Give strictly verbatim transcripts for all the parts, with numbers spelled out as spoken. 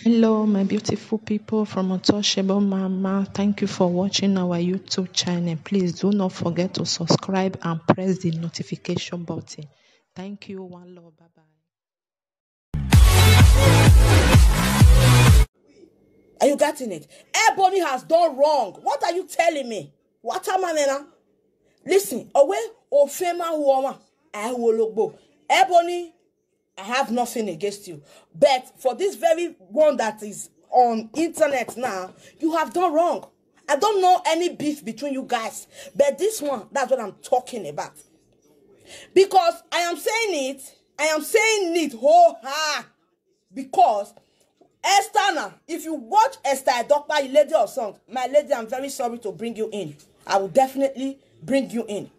Hello, my beautiful people from Untouchable Mama. Thank you for watching our YouTube channel. Please do not forget to subscribe and press the notification button. Thank you. One love. Bye bye. Are you getting it? Ebony has done wrong. What are you telling me? What am I now? Listen, away, Ofema Huoma, I will look. Ebony, I have nothing against you. But for this very one that is on internet now, you have done wrong. I don't know any beef between you guys, but this one, that's what I'm talking about. Because I am saying it, I am saying it ho ha. Because Esther now, if you watch Esther Edokpa, you lady of song, my lady, I'm very sorry to bring you in. I will definitely bring you in.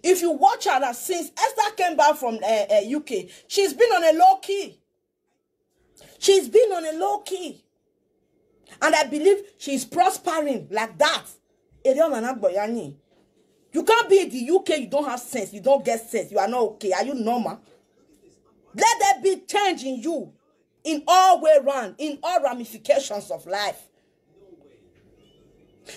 If you watch her now, since Esther came back from uh, uh, U K, she's been on a low key. She's been on a low key. And I believe she's prospering like that. Erioma na gboyanyi. You can't be in the U K, you don't have sense, you don't get sense, you are not okay. Are you normal? Let there be change in you, in all way round, in all ramifications of life.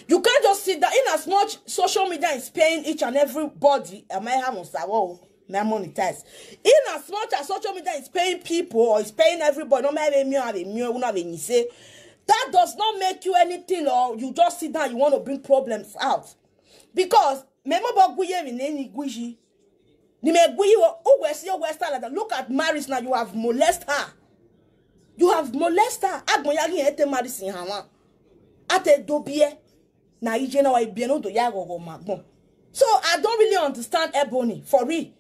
You can't just sit down. In as much social media is paying each and everybody, am I having sawo? Now monetize. In as much as social media is paying people or is paying everybody, no matter me have a meal, have a say. That does not make you anything, or you just sit down, you want to bring problems out. Because memo boguye mi neni guji. Ni me guyi wo, oh, we see your Western like that. Look at Maris now, you have molest her. You have molest her. Agbonyagi ete Maris in Hawa. Ate dobie. Na ije na wa ibie no do ya gogo magbon. So I don't really understand Ebony, for real.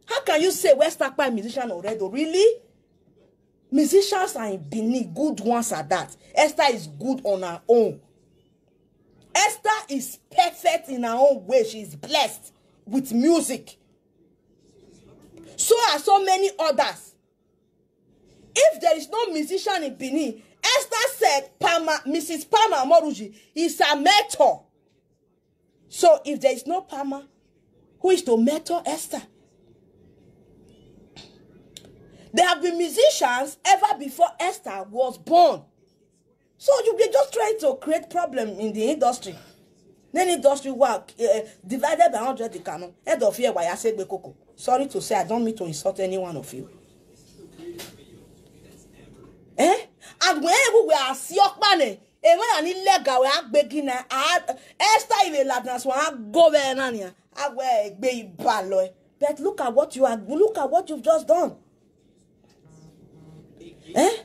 How can you say West Akpa musician already? Really? Musicians are in Benin, good ones are that. Esther is good on her own. Esther is perfect in her own way. She is blessed with music. So are so many others. If there is no musician in Benin, Esther said Palmer, Missus Palmer Amoruji is a mentor. So if there is no Palmer, who is to mentor Esther? There have been musicians ever before Esther was born. So you be just trying to create problem in the industry. Then industry work uh, divided by hundred the canon. Head of here, why I say Bekoko. Sorry to say, I don't mean to insult any one of you. Eh? And when we are siokmane, and when I need lega, we are beginner. Esther even ladnas one governor. I wear a baby baloy. But look at what you are. Look at what you've just done. Eh? Eh,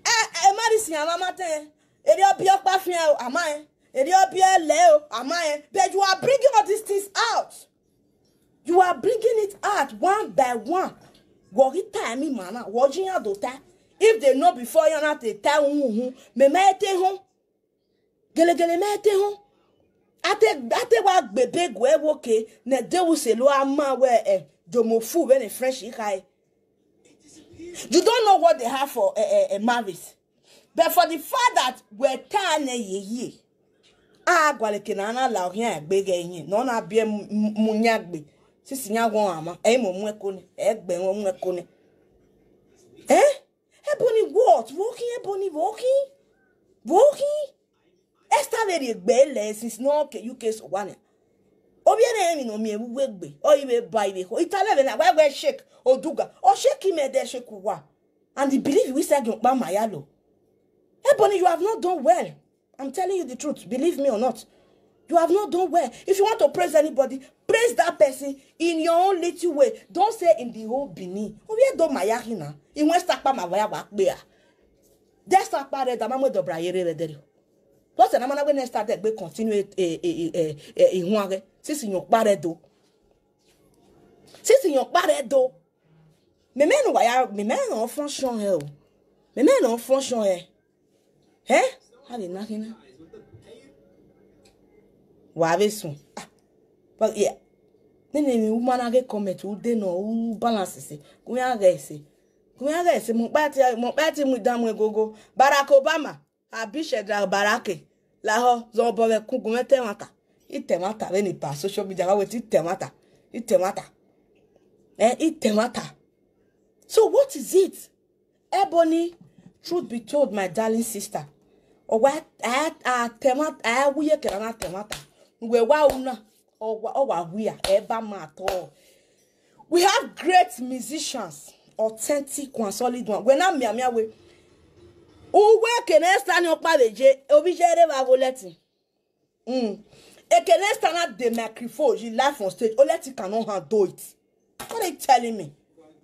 eh, Maris Yamamate. Eri obi okpa fian o, am I? Eri obi ele o, am I? But you are bringing all these things out. You are bringing it out one by one. Wori time mana, wori adota. If they know before you not they tell who, me me te ho. Gele gele me te ho. Ate ate wa gbebe gwe woke, ne de wo se lo ama we eh, jomo fu we ne fresh ikai. You don't know what they have for eh, eh, eh, Mavis. But for the fact that we're tane ye ye. Ah, gwale ke na na la ohia gbe ge yin. No na bie munya gbe. Sisi nya won ama. E mo mu eko ni. E gbe won mu eko ni. Eh? Ebony what? Walking Ebony walking. Walking. Esther very gbe le since no ke U K so one. Obi na emi no mi ewu gbe. O iwe ba iwe ko. Itale na we we shake oduga. O shake me de shake wa. And the belief we say gba mayalo. Ebony, you have not done well. I'm telling you the truth. Believe me or not. You have not done well. If you want to praise anybody, praise that person in your own little way. Don't say in the whole Benin. Obi do mayahina. In West Akpa ma waya wa pe a. Desta pare da mamwe dobra yere redere. What's the namana when start that we continue in one? Sisi nyokpare do. Sisi nyokpare do. Me me no waya, me me no function he o. Me me no function he. He? How dey knocking? Wa be sun. Ah. But yeah. Me ne mi woman age comment u de no u balance se. Kunya ge se. Kunya ge se mo pa ti mo pa ti mu damu egogo. Barack Obama. Abi Shedrack Barake. Laho zo bo be kugun mete mata. Ite mata be ni pa social media wa we ti ite mata. Ite mata. Eh, ite mata. So what is it? Ebony Truth be told, my darling sister, owa atemata, awuye kerana temata, we wa una, owa owa wia eba mato. We have great musicians, authentic one, solid one. We na mia mia we. Uwe kene stani okpa deje, obi jere va voleti. Mm. Ekene stand at the microphone, you live on stage. Oleti cannot handle it. What are you telling me?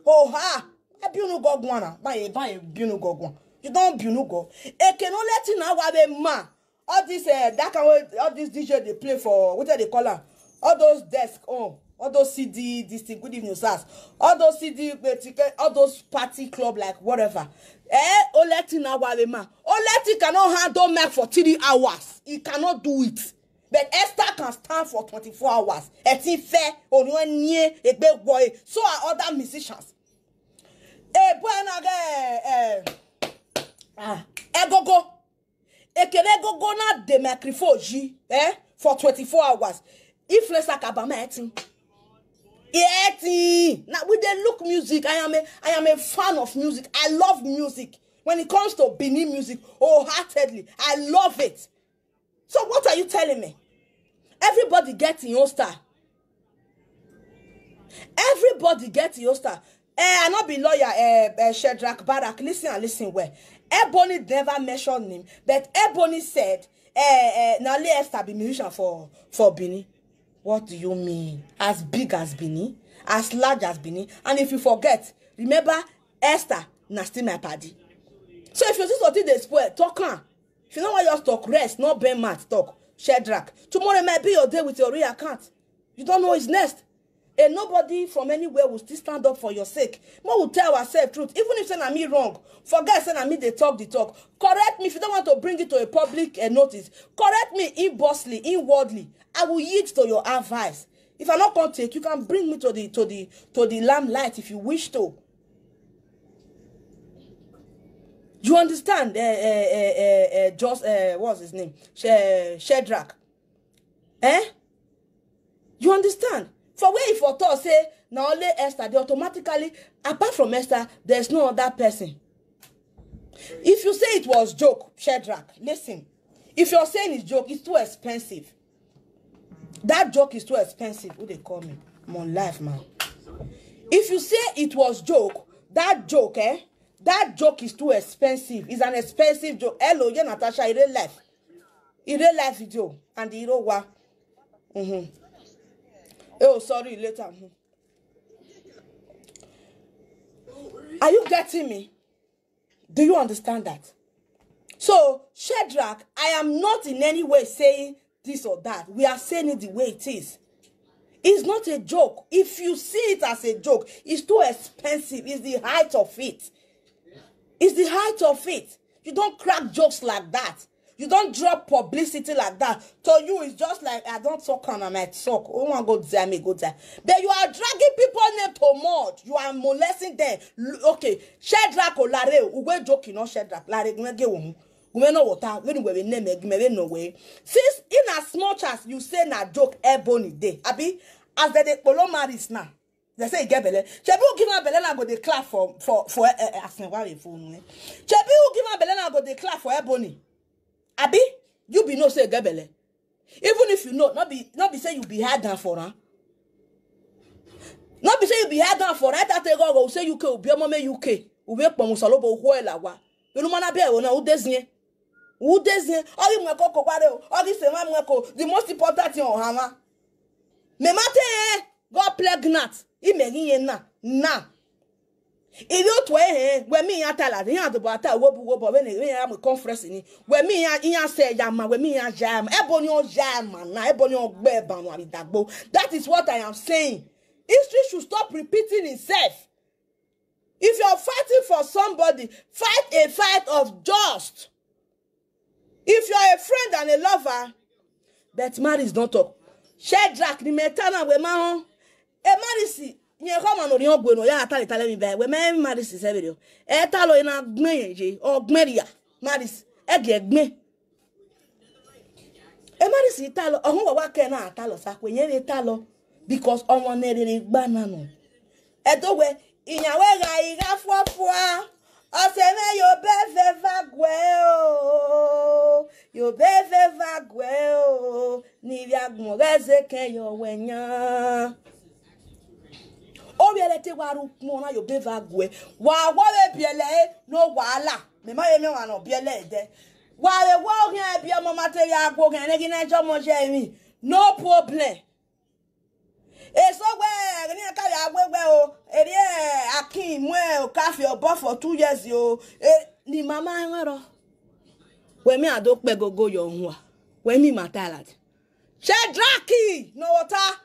Oh ha! Abinu gogwana. Baye, baye, binu gogwan. You don't binu go. Ekene Oleti na wa be ma. All this, uh, that kind of, all this D J they play for, what do they call her? All those desk, oh, all those C D, this thing, good evening, sirs. All those C D, eh, ticket, all those party club, like, whatever. Eh, Oleti na wa be ma. Oleti cannot handle mic for three hours. He cannot do it. But Esther can stand for twenty-four hours. Eti fe, onye nye, egbe boy. So are other musicians. Eh, boy, na, eh, eh, ah, Egogo. Ekene Egogo na the microphone ji, eh, for twenty-four hours. If let's talk about my thing. Eti. Now, we dey look music. I am a, I am a fan of music. I love music. When it comes to Benin music, wholeheartedly, I love it. So what are you telling me? Everybody get your own star. Everybody get your own star. Eh, I not be lawyer, eh, eh, Shedrack Barak. Listen and listen well. Ebony never mentioned him, but Ebony said, eh, eh, now let Esther be musician for, for Benin. What do you mean? As big as Benin, as large as Benin. And if you forget, remember, Esther na still my paddy. So if you see something they spoil, talk am. If you know what, just talk, rest, not bend mat, talk. Shedrack. Tomorrow might be your day with your real account. You don't know his next. And nobody from anywhere will still stand up for your sake. More will tell ourselves truth. Even if say na me wrong, forget say na me they talk the talk. Correct me if you don't want to bring it to a public, uh, notice. Correct me inboxly, inwardly. I will yield to your advice. If I not come take, you can bring me to the, to the, to the limelight if you wish to. You understand? Uh, uh, uh, uh, uh, just, uh, what's his name? She- Shedrack. Eh? You understand? For where if for talk say na only Esther, they automatically, apart from Esther, there's no other person. If you say it was joke, Shedrack, listen. If you're saying it's joke, it's too expensive. That joke is too expensive. Who they call me? I'm on live, man. If you say it was joke, that joke, eh? That joke is too expensive. It's an expensive joke. Hello, yeah, Natasha, in real life. In real life video. And you know what? Mm-hmm. Oh, sorry, later. Mhm. Are you getting me? Do you understand that? So, Shedrack, I am not in any way saying this or that. We are saying it the way it is. It's not a joke. If you see it as a joke, it's too expensive. It's the height of it. It's the height of it. You don't crack jokes like that. You don't drop publicity like that. To you, it's just like, "I don't talk and I might talk. Oh, one go there, me go there." But you are dragging people name to mud. You are molesting them. L- Okay, Shedrack Olare, Uwe joking, not Shedrack. Lare, Gumege Womu. Gumeno water, when we name it, Gumebe no way. Since in as much as you say na joke, Ebony day, Abi, as the Polo marries now, they say get belle. Shebi who give her belle na go dey clap for, for, for, eh, eh, asking why you phone me. Shebi who give her belle na go dey clap for Ebony. Abi, you be no say get belle. Even if you know, not be, not be say you be hard down for her. Not be say you be hard down for her. That they go, go say U K, ubi omo me U K. Ube pomusalobo huela wa. You know, man, I be, I wanna, who does it? Who does it? All you mweko ko kware o. All this man mweko. The most important thing on hammer. Me mate, eh? Got pregnant. He me he na. Na. If you twe, eh, when me ya tell her, he had to buy a wobu wobu, when he, when he am conference in it. When me ya, he ya say, "Yama," when me ya jam. Ebony o jam, man. Na Ebony o gbe ban wa bi dagbo. That is what I am saying. History should stop repeating itself. If you're fighting for somebody, fight a fight of just. If you're a friend and a lover, but marriage don't talk. Shedrack ni metana we ma hon. E marisi, nye ko ma no ri ogwe no ya tale tale mi be. We me marisi se video. E talo ina gme ye, o gme ria. Marisi, e ge gme. E marisi talo, ohun wa wa ke na talo sa kwe ye talo. Because omo ne re gba na no. E do we, iyawe ga iga fua fua. Ose me yo be Agbon reze ken yo wenya. O biele te wa ru pon na yo be va gwe. Wa wa be biele e, no wahala. Me ma ye me wa no biele de. Wa le wo gen bi omo material gwo gen ne gi na jo mo je mi. No problem. Eso gbe ni ka ya gbe gbe o. Eri e akin mu e o ka fi obo for two years o. E ni mama en ro. We mi ado pe gogo yo nwa. We mi matalat. Shedraki no water.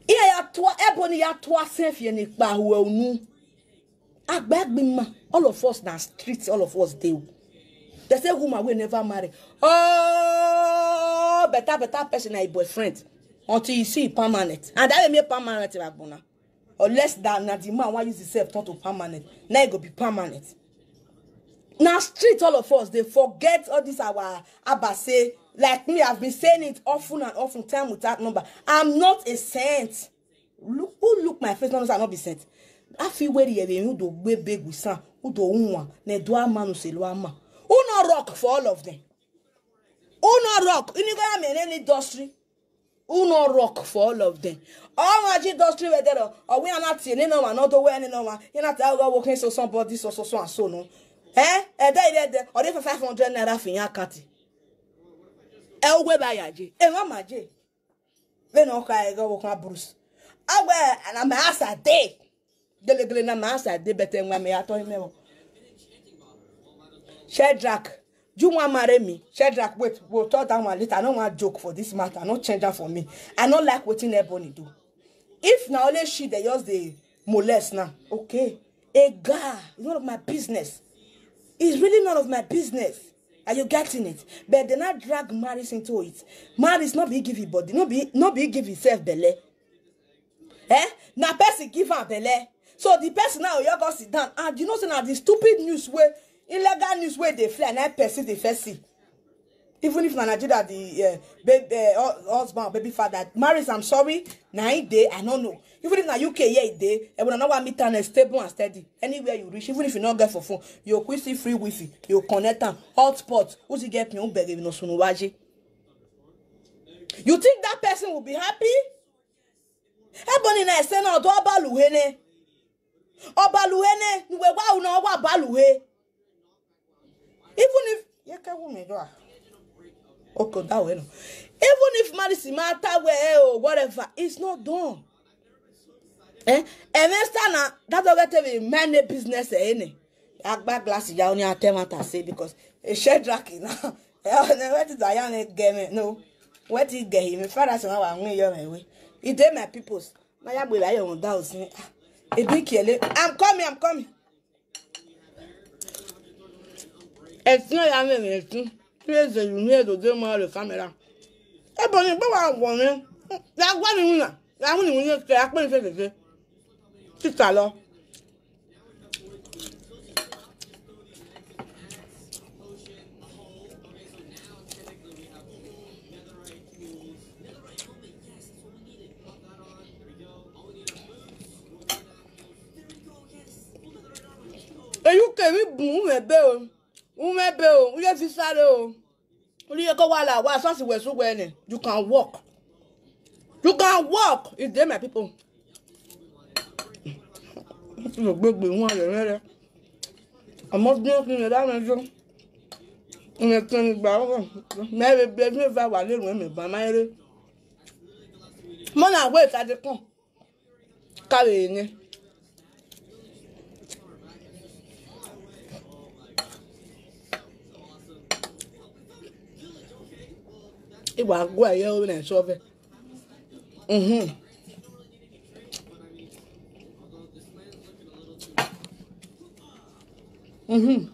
Iya ya tua Ebony ya tua senfie ni pa huwe unu. Agbagbima, all of us na street, all of us dey. They say woman will never marry. Oh, better, better person na your boyfriend until you see permanent. And that will make permanent like una. Unless that na the man wan use himself turn to permanent. Now it go be permanent. Na street all of us dey forget all this our abase. Like me, I've been saying it often and often, time without number. I'm not a saint. Look, who look my face, no, no, I not be saint. I feel where the heaven, who do way big with son, who do one, ne do a man, who say, lo ama. Who no rock for all of them? Who no rock? You need to have an industry. Who no rock for all of them? All my industry were there, or we are not seeing no one, not the way any no one. You're not out working so somebody, so, so, so, and so, no. Eh? Eh, there, there, there, or they for five hundred naira for your cat. Eh, we buy a J. Eh, mama J. We no cry, go work on Bruce. I wear, and I'm a ass a day. Gele gele na my ass a day, better when me, I told him. Shadrach, do you want marry me? Shadrach, wait, we'll talk that one later. I don't want joke for this matter. I no change am for me. I no like wetin Ebony do. If na only she dey just dey molest now, okay. A guy, it's none of my business. It's really none of my business. Are you getting it? But they not drag Maris into it. Maris not be give him body, not be, not be give himself belle. Eh? Na person give am belle. So the person now, you go sit down. And you know, say na the stupid news wey, illegal news wey dey fly, na person dey first see. Even if na Nigeria, the uh, baby, uh, husband, baby father, Maris, I'm sorry, na him dey, I no know. Even if na U K here e dey, and when I know what meet am stable and steady. Anywhere you reach, even if you no get for phone, you quick see free wifi, you connect am, hotspot, who's he get me, who beg him, no sunu waji. You think that person will be happy? Ebony na ese na odo abaluhene. Obaluhene, nuwe wa una wa baluhe. Even if, yeah, can woman do ah. Okay, that way no. Even if Maris matter where or whatever, it's not done. Eh? And then stand that don't get to be many business eh, any. Agba glass ya only atemata say because a share draki now. Eh, what is I am game? No. What is game? Father, so now I'm going your way. It dey my people's. Now ya boy, I on down. It be kill. I'm coming, I'm coming. It's not ya me, it's too. Please, you need to do more the camera. Ebony, but I want me. That one you know. That one you know. I can't say this. Sit alone. Eyu kemi bun umebe o. Umebe o. Uye fisare o. Uye ko wala wa so si wesu wene. You can walk. You can walk. Is there, my people? Gbogbo wọn lè rẹ. Àmọ́ bí wọ́n ti lè dá mi jó. Ìyẹn kan ní ìgbà ọkọ̀. Mẹ́rin bẹ́ẹ̀ ní ìfẹ́ wà lérò ẹ̀mí bá máa ń rí. Mọ́nà àwọ̀ ìtàdé kàn. Káre yẹn. Ìwà àgọ́ ẹ̀yẹ́ orin ẹ̀ sọ́fẹ̀. Mhm. Mhm.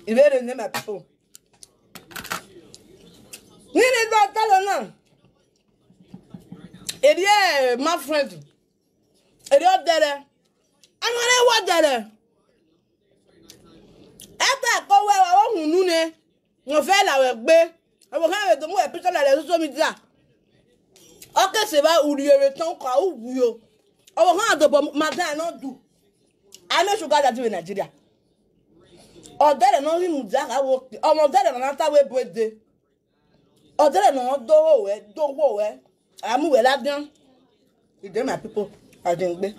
Ìbéèrè ní my people. Nínú ìgbà tẹ́lẹ̀ náà, èdè ẹ̀ my friend, èdè ọ̀dẹ̀rẹ̀, àwọn ará ẹ̀wọ̀ ọ̀dẹ̀rẹ̀. Ebe ko we wa wo hunu ne. Wọ́n fẹ́ la we gbe. Àwọn kan we to mu we picture la le social media. Okay, se ba uri ere ton ka u wu yo. Àwọn kan do bo ma da no do. I no sugar daddy in Nigeria. Ọ̀dẹ̀rẹ̀ no ri mu da ka wo. Ọmọ ọ̀dẹ̀rẹ̀ na ta we birthday. Odere no dowo we, dowo we. Amu we ladan. You dey, my people. I dey gbe.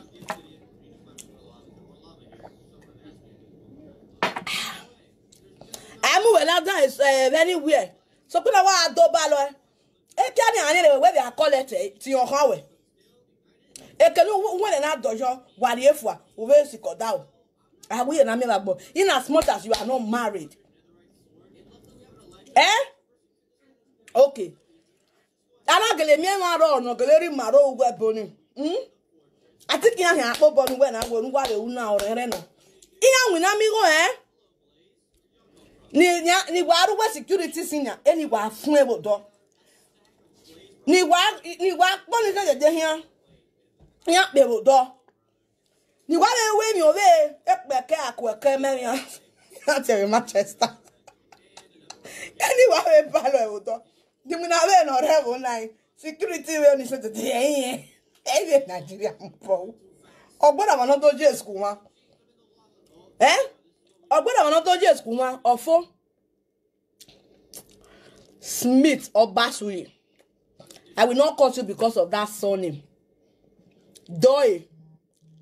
Amu we ladan is uh, anywhere. So kuna wa do ba lo. E kia ni anye le we we a collect ti o kan we. Ekenu wene na dojo wari efua ove si koda o. Awi na me bagbo. In as much as you are not married. Eh? Okay. Ana gele mi ma ro no gele ri maro ugwe boni. Hmm? Ati ki ahe akpo boni we na wo nuwa le una orere no. Iya wi na mi go eh? Ni nya ni wa ru we security sinya eni wa fun e bodo. Ni wa ni wa kponi se jeje hian. Hian pe bodo. Ni wa le we mi ove e pe ke aku e ke me mi. Ati e Manchester. Eni wa we ba lo e bodo. Di mi na we no re wo nai. Security we ni se te e e. E we Nigeria mpo. Ogbona ma no to je school wa. Eh? Ogbona ma no to je school wa. Ofo. Smith Obasuyi. I will not curse you because of that surname. Doe.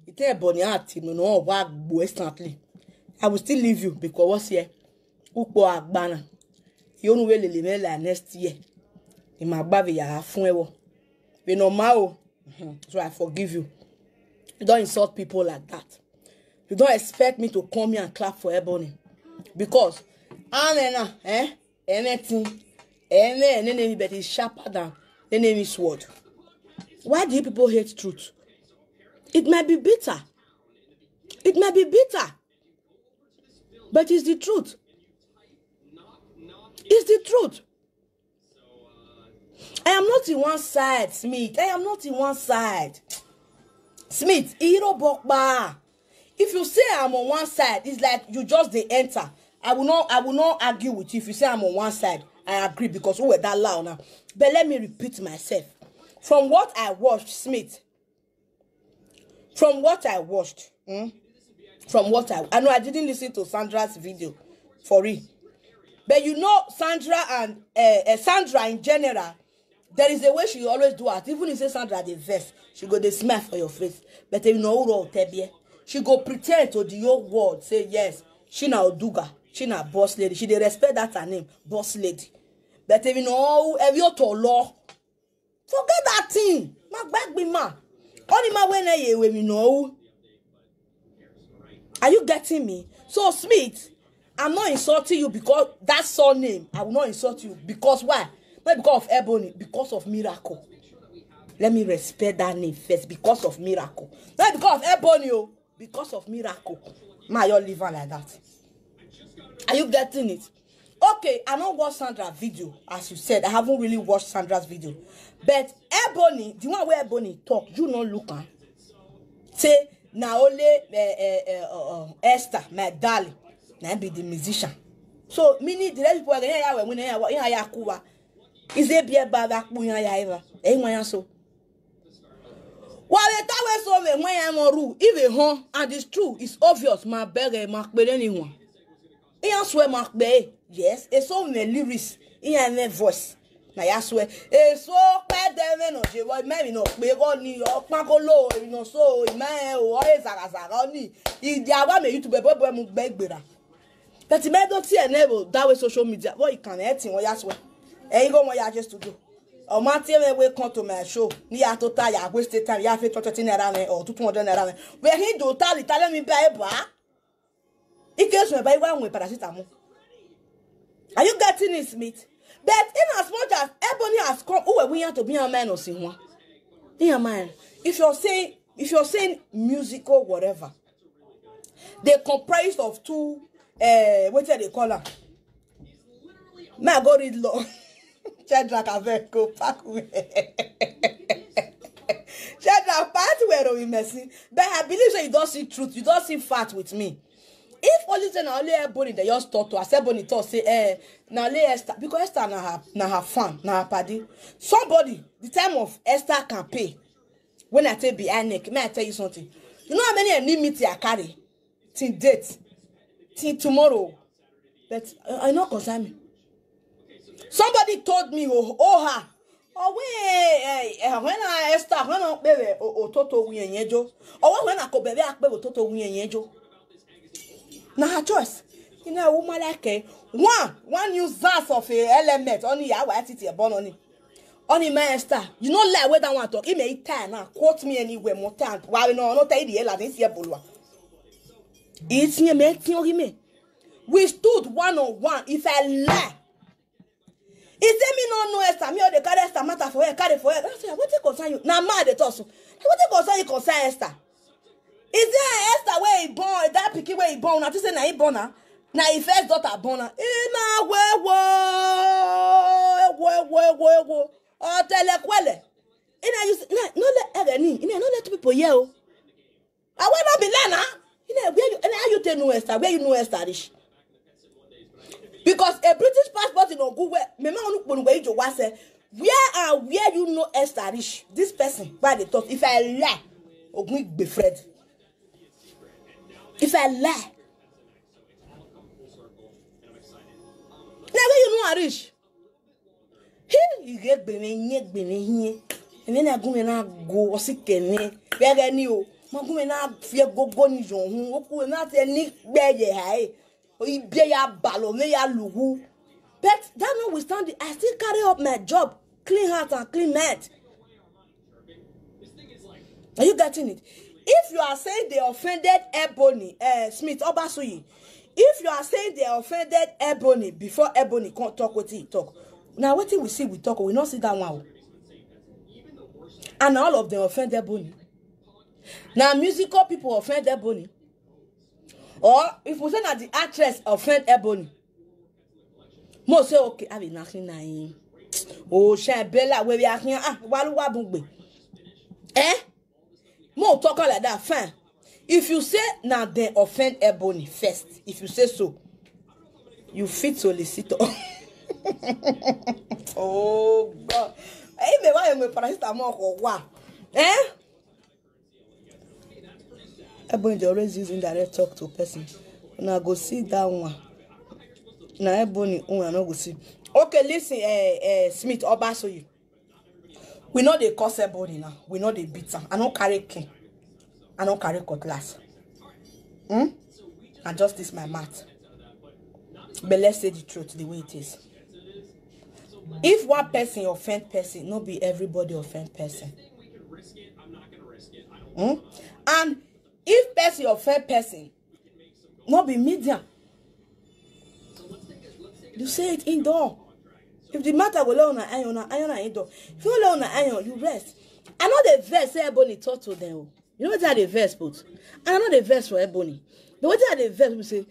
Ite boni ati no no wa gbo instantly. I will still leave you because what's here? Upo agbana. You know we lele me la next year. Ni ma gba ya fun ewo. We no ma o. Mhm. So I forgive you. You don't insult people like that. You don't expect me to come here and clap for Ebony. Because Anena, eh? Anything, any enemy but is sharper than enemy sword. Why do you people hate truth? It might be bitter. It might be bitter. But it's the truth. It's the truth. I am not in one side, Smith. I am not in one side. Smith, Iro Bokba. If you say I'm on one side, it's like you just dey enter. I will not I will not argue with you if you say I'm on one side. I agree because who were that loud now? But let me repeat myself. From what I watched, Smith, from what I watched, hmm, from what I I know I didn't listen to Sandra's video for real. But you know Sandra and uh, uh, Sandra in general, there is a way she always do it. Even if say Sandra dey vex, she go dey smile for your face. But you know who wrote Tebie? She go pretend to the whole world say yes, she na Oduga, she na boss lady. She dey respect that her name, boss lady. But if you know every other law, forget that thing. Ma gbagbe ma. Only ma when I we mi know. Are you getting me? So Smith, I'm not insulting you because that surname. I will not insult you because why? Not because of Ebony, because of miracle. Let me respect that name first because of miracle. Not because of Ebony, oh, because of miracle. Ma, you live on like that. Are you getting it? Okay, I don't watch Sandra video, as you said. I haven't really watched Sandra's video. But Ebony, the one where Ebony talk, you no look am. Say na only uh, uh, uh, uh, Esther, my darling, na be the musician. So meaning the rest people again, yeah, when yeah, yeah, yeah, kuwa. Is a beer bag that kuya ya ever. Eh, why so? Wale tawe so me when I'm on rule. If it hon and it's true, it's obvious. My beggar, my anyone. He answer my be. Yes, it's so me lyrics. He and me voice. Na ya swear. It's so bad that me no je boy me no be go ni o pa ko lo e no so e me o e zaga zaga ni. Idi awa me YouTube boy boy mu gbe gbera. But me don't see enable that way social media. What you can anything what ya swear. E go mo ya just to do. O ma tie me we come to my show. Ni ya to ta ya waste time. Ya fe twenty naira me or two hundred naira me. We he do tally tally me be ba. Ike sun eba iwa nwe paracetamol. Are you getting it, Smith? But in as much as Ebony has come, who were we to be a man or sin one? In your mind, if you're saying if you're saying musical whatever, they comprised of two uh, what do they call her? May I go read law? Shadrach, I beg, go pack away. Shadrach, pack away with mercy. But I believe that you don't see truth, you don't see fact with me. If only say na only Ebony they just talk to, as Ebony talk say, eh, na only Esther, because Esther na her na her fan, na her paddy. Somebody, the time of Esther campaign, when I take behind neck, may I tell you something? You know how many enmity I carry? Till date, till tomorrow. But I, I no concern me. Somebody told me, oh, oh, her. Oh, wait, eh, eh, when I Esther, when I pay ototo wienyejo. Oh, when I go baby, I pay ototo wienyejo. Now her choice. You know, a woman like eh, one, one new zas of a element. Only ya wa titi a born on it. Only my Esther. You know, like where that one talk. He may tie now. Quote me anywhere, more time. Why no, no, tell the hell, I didn't see a bulwa. It's me, me, it's me. We stood one on one. If I lie, he say me no know Esther. Me all the carry Esther matter for her, carry for her. I say, what it concern you? Now mad at us. What it concern you concern Esther? Is there Esther where he born? That pikin where he born? I just say na he born her. Na his first daughter born her. Ina wewo, wewo, wewo. Oh, telekwele. Ina you say, no, no let Egeni. Ina no let people hear. Oh. I will not be learner. You know, where you and how you tell no Esther, where you know Esther rich. Because a British passport in Ogu where me ma onu kponu where you was say, where and where you know Esther rich. This person, why they talk? If I lie, Ogun be Fred. If I lie, now where you know I rich? He, you get gbeme, nye gbeme here. And then I go and I go, or sick and me. Where I knew. Ma go and I fear go go ni jon. Oku and I say ni beye hai. Or you be ya balo, me ya lugu. But that notwithstanding, I still carry up my job. Clean heart and clean mind. Are you getting it? If you are saying they offended Ebony, uh, Smith Obasuyi, if you are saying they offended Ebony before Ebony can't talk what he talk, now what we see we talk, we not see that one. And all of them offend Ebony. Now musical people offend Ebony. Or if we say that the actress offend Ebony, mo say okay, I be nothing na him. Oh, shine Bella, we be asking, ah, walu wabungbe. Eh? Mo talk like that, fine. If you say now they offend Ebony first, if you say so, you fit solicitor. Oh God. Hey, me why me paracetamol or what? Eh? Ebony dey always use indirect talk to person. Una go see that one. Na Ebony own I no go see. Okay, listen, eh, eh, Smith Obasoyi. We no dey curse Ebony now. We no dey beat am. I no carry cane. I no carry cutlass. Hmm? I just this my mouth. But let's say the truth the way it is. If one person offend person, no be everybody offend person. Hmm? And if person offend person, no be media. You say it indoor. If the matter go lay on iron, na iron na indoor. If you lay on iron, you rest. I know the verse say Ebony talk to them. You know what I dey verse put? And I know the verse for Ebony. But what I dey verse we say,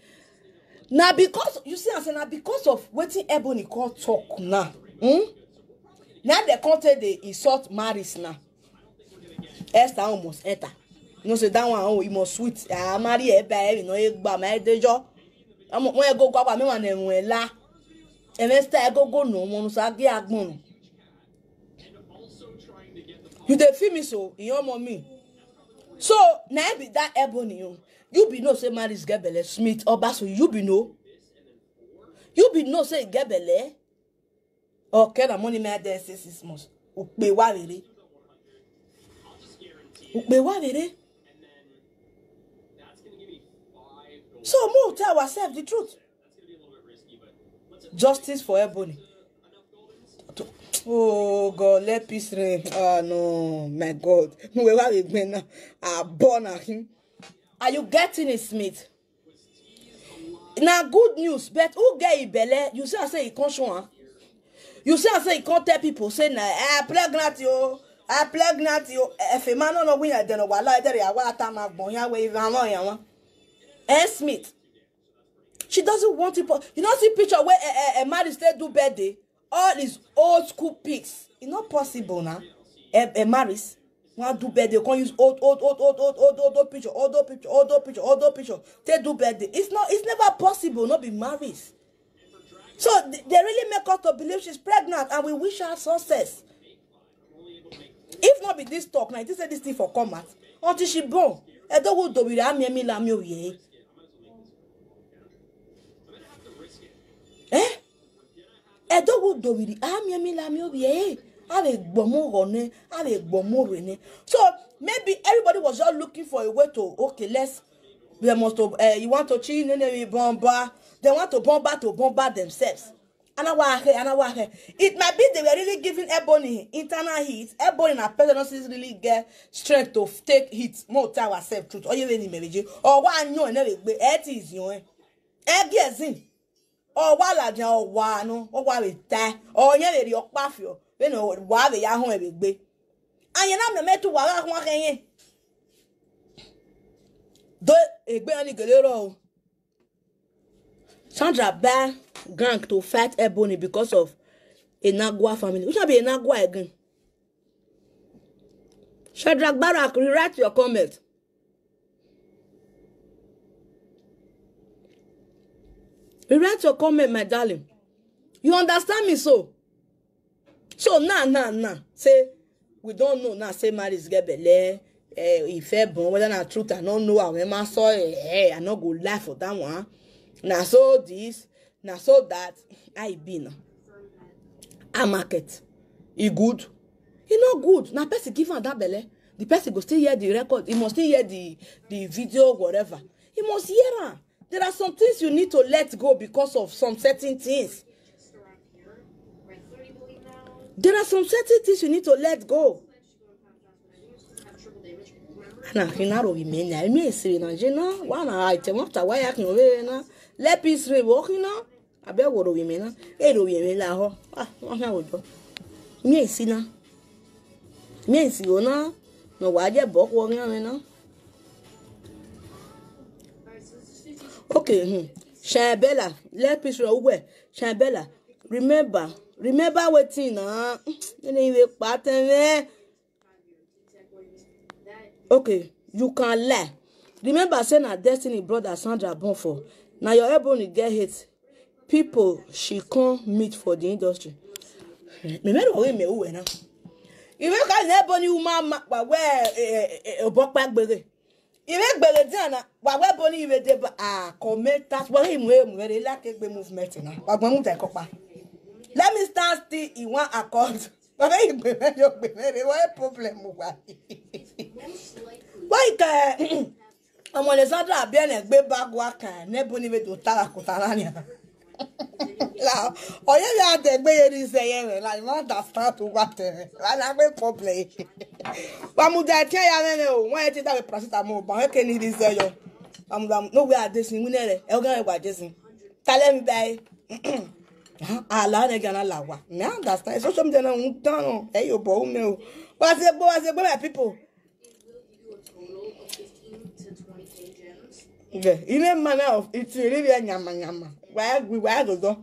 now because you see, I say now because of what Ebony call talk now. Hmm? Now they can't take the insult Maris now. Esther almost enter. You know, say that one, oh, you must sweet. Ah, marry a baby, you know, a bam, a dejo. I'm when I go go up, I'm one and when la. And Esther, I go go no one, so I get a gun. You dey feel me so? You omo me. So now be that Ebony, you you be no say marriage get belle Smith Obasoyi, you be no. You be no say get belle. Okay, na money me there say six months. Ukpe wa rere. Ukpe wa rere. So mo tell ourselves the truth. Justice for Ebony. Oh God, let peace reign. Ah no, my God. No way why we been now. Ah, born him. Are you getting it, Smith? Na good news, but who get Ibele? You see, I say he can't show am. You see, I say he can't tell people say na I pregnant you, I pregnant you. If a man no know when I don't know what like that, I want time I born here where you want. Eh, Smith. She doesn't want it. You know, see picture where a, a, a marriage they do birthday. All is old school pics. It's not possible now. A, a marriage. One do birthday, can use old, old, old, old, old, old, old, old picture, old, old picture, old, old picture. They do birthday. It's not. It's never possible. Not be married. So they really make us to believe she's pregnant, and we wish her success. If not be this talk, now this say this thing for come out until she born. I don't go do with me, me, la me, oh, yeah. Eh? Edo wo do wiri, a mi mi la mi obi, eh. A le gbomo ro ne, a le gbomo re ne. So maybe everybody was just looking for a way to, okay, let's, they must have, uh, you want to cheat, nene, bomba. They want to bomba to bomba themselves. Anawahe, anawahe. It might be they were really giving Ebony internal heat. Ebony na person doesn't really get strength to take heat. Mo tell ourselves truth. Oye we ni mereje. Or wa nyo ne we gbe. It is yo. Egezin. Or wa la dia or wa no. Or wa we ta. Or nye we ri opa fio. We no wa we ya hon we gbe. Anye na me me tu wa wa hon ke yen. Do egbe ani gele ro. Sandra buy gang to fight Ebony because of Enagwa family. Which one be Enagwa again? Shadrach Barak, rewrite your comment. Rewrite your comment, my darling. You understand me so? So now, now, now, say we don't know now. Say marriage get belle. Eh, if e born, whether na truth, I don't know. I remember so. Eh, I no go lie for that one. Now so this, now so that. I be now. A market. E good. E no good. Now person give am that belle. The person go still hear the record. He must still hear the the video, whatever. He must hear am. There are some things you need to let go because of some certain things. There are some certain things you need to let go. Na hina ro wi me na mi esi na je na wa na ai te mo ta wa ya kin we na le peace re wo hina. Abe wo ro wi me na. E ro wi me la ho. Ah, wa ha wo do. Mi esi na. Mi esi wo na. No wa je bo ko mi na. Okay, hmm. Shabella, let peace rule. Where? Shabella, remember, remember wetin na. Ene iwe pattern. Okay, you can lie. Remember say na Destiny brother Sandra born for. Na your Ebony get hate. People she come meet for the industry. Me me ro we me uwe na. Iwe ka na Ebony woman ma pa we, eh, eh, eh, obo pa gbere. Iwe gbere di ana, wa we Ebony iwe de ba, ah, commentators, wa imu emu re la ke gbe movement na. Wa gbe mu de ko pa. Let me stand still in one accord. Wa we igbe me yo gbe me re, what problem wa? Wa ike, ọmọ Alexandra abi ene gbe bag wa kan, ne Ebony we do tara ko tara ni. La, oye ya de gbe ye ri se ye re, la, you understand to what, eh? La, la gbe problem. Wa mu da tie ya me me o, won e ti da we paracetamol, ba we ke ni ri se yo. Wa mu da, no we are this, we ne re, e o gan we wa this. Tell me bye. Ala ne gana la wa. Me understand. Social media na un tan o. E yo bo me o. Wa se bo, wa se bo, my people. Yeah, in a manner of eating, really a nyama nyama. Why we, why go do?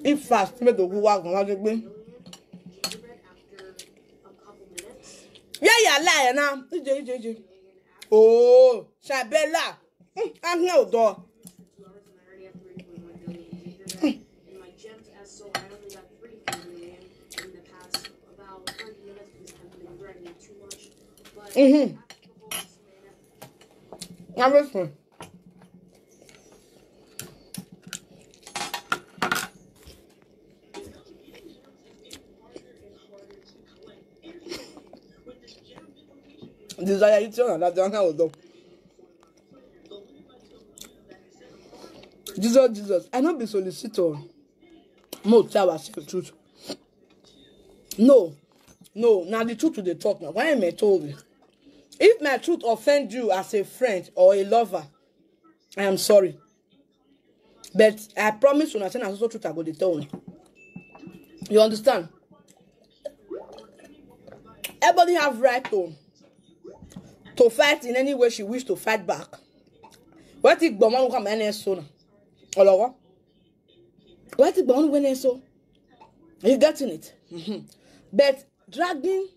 If fast, me do go wa go wa gbe. Yeah, yeah, lie na. Ije, ije, ije. Oh, Shabella. Mm, I'm no do. Mm-hmm. I'm listening. Desire, you tell her that down how though. Jesus, Jesus, I no be solicitor. Mo tell ourselves truth. No, no, now the truth to the talk now. Why am I told you? If my truth offend you as a friend or a lover, I am sorry. But I promise you, I say na so truth I go dey tell you. You understand? Everybody have right to to fight in any way she wish to fight back. What if Gboma come and so now? Olowo? What if Gboma when so? Are you getting it? Mm-hmm. But dragging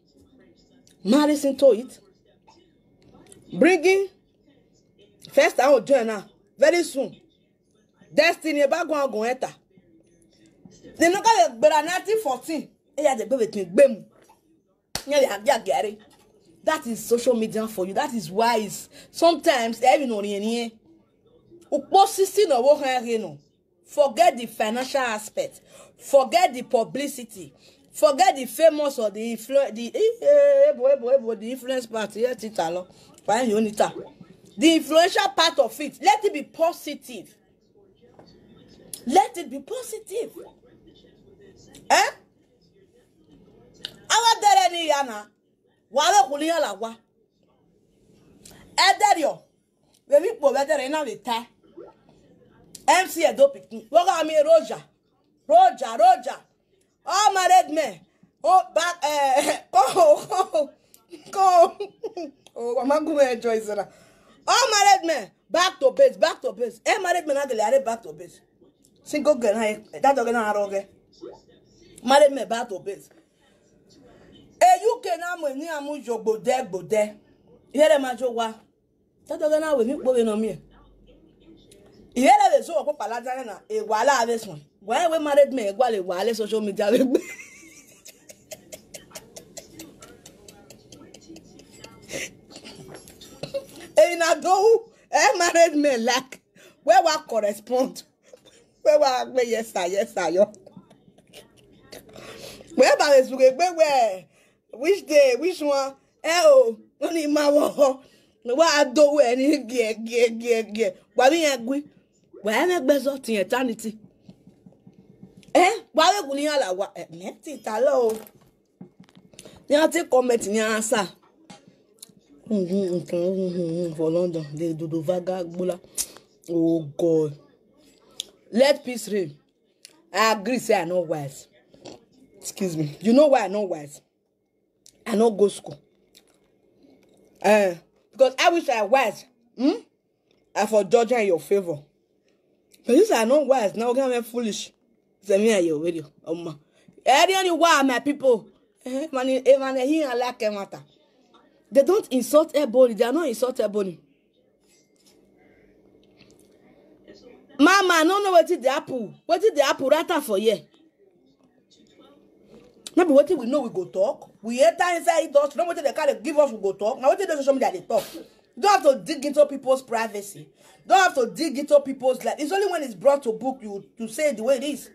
malice into it, bringing first I will join now very soon. Destiny about go go enter. They no go gbera nineteen fourteen. Eya de gbe wetin gbe mu. Nye ya ya gare. That is social media for you. That is why it's sometimes even on any. Upo sisi no wo ha he no. Forget the financial aspect. Forget the publicity. Forget the famous or the influ- the eh, eh, ebo, ebo, ebo, the influence part. Yeah, tita lo. Fine, you need that. The influential part of it. Let it be positive. Let it be positive. Eh? Our dere ni yana. Wa we kuli ya la wa. Ederio. We mi po we dere na we ta. M C Edo pikin. Wo ga mi Roger. Roger, Roger. All married men. Oh, back. Eh, come, come, come. Oh, mama go enjoy Sarah. All married men. Back to base. Back to base. Eh, married men are back to base. Single girl. That dog na aroge. Married men back to base. E U K na mo ni amu jo gbode gbode. Here ma jo wa. That dog na we mi po we no mi. Here le so ko pala dare na. E wa la ve sun. Why we married men e wa le wa le social media we gbe. E na do e married men like where wa correspond. Where wa gbe yes sir, yes sir yo. Where ba we suge gbe where which day, which one? Eh oh, oni ma wo. Wa do we ni gie gie gie gie. Wa mi yẹn gwi. Wa yẹn gbe so ti eternity. Eh, wa we kuli ya la wa. Eh, me ti ta lo. Ni ati comment ni answer. For London, they do the vaga gbula. Oh God. Let peace reign. I agree, say I no wise. Excuse me. You know why I no wise? I no go school. Uh, because I wish I wise. Hmm? I for judge in your favor. But you say I no wise. Now I'm foolish. Say me and you radio. Um, Eri ni wa my people. Eh, man, eh, man, he and like matter. They don't insult Ebony. They are not insult Ebony. Mama, I no know wetin dey happen. Wetin dey happen right now for here? No be wetin we know we go talk. We enter inside industry. No wetin they carry give us we go talk. Na wetin dey social media dey talk. You don't have to dig into people's privacy. You don't have to dig into people's life. It's only when it's brought to book you you say it the way it is.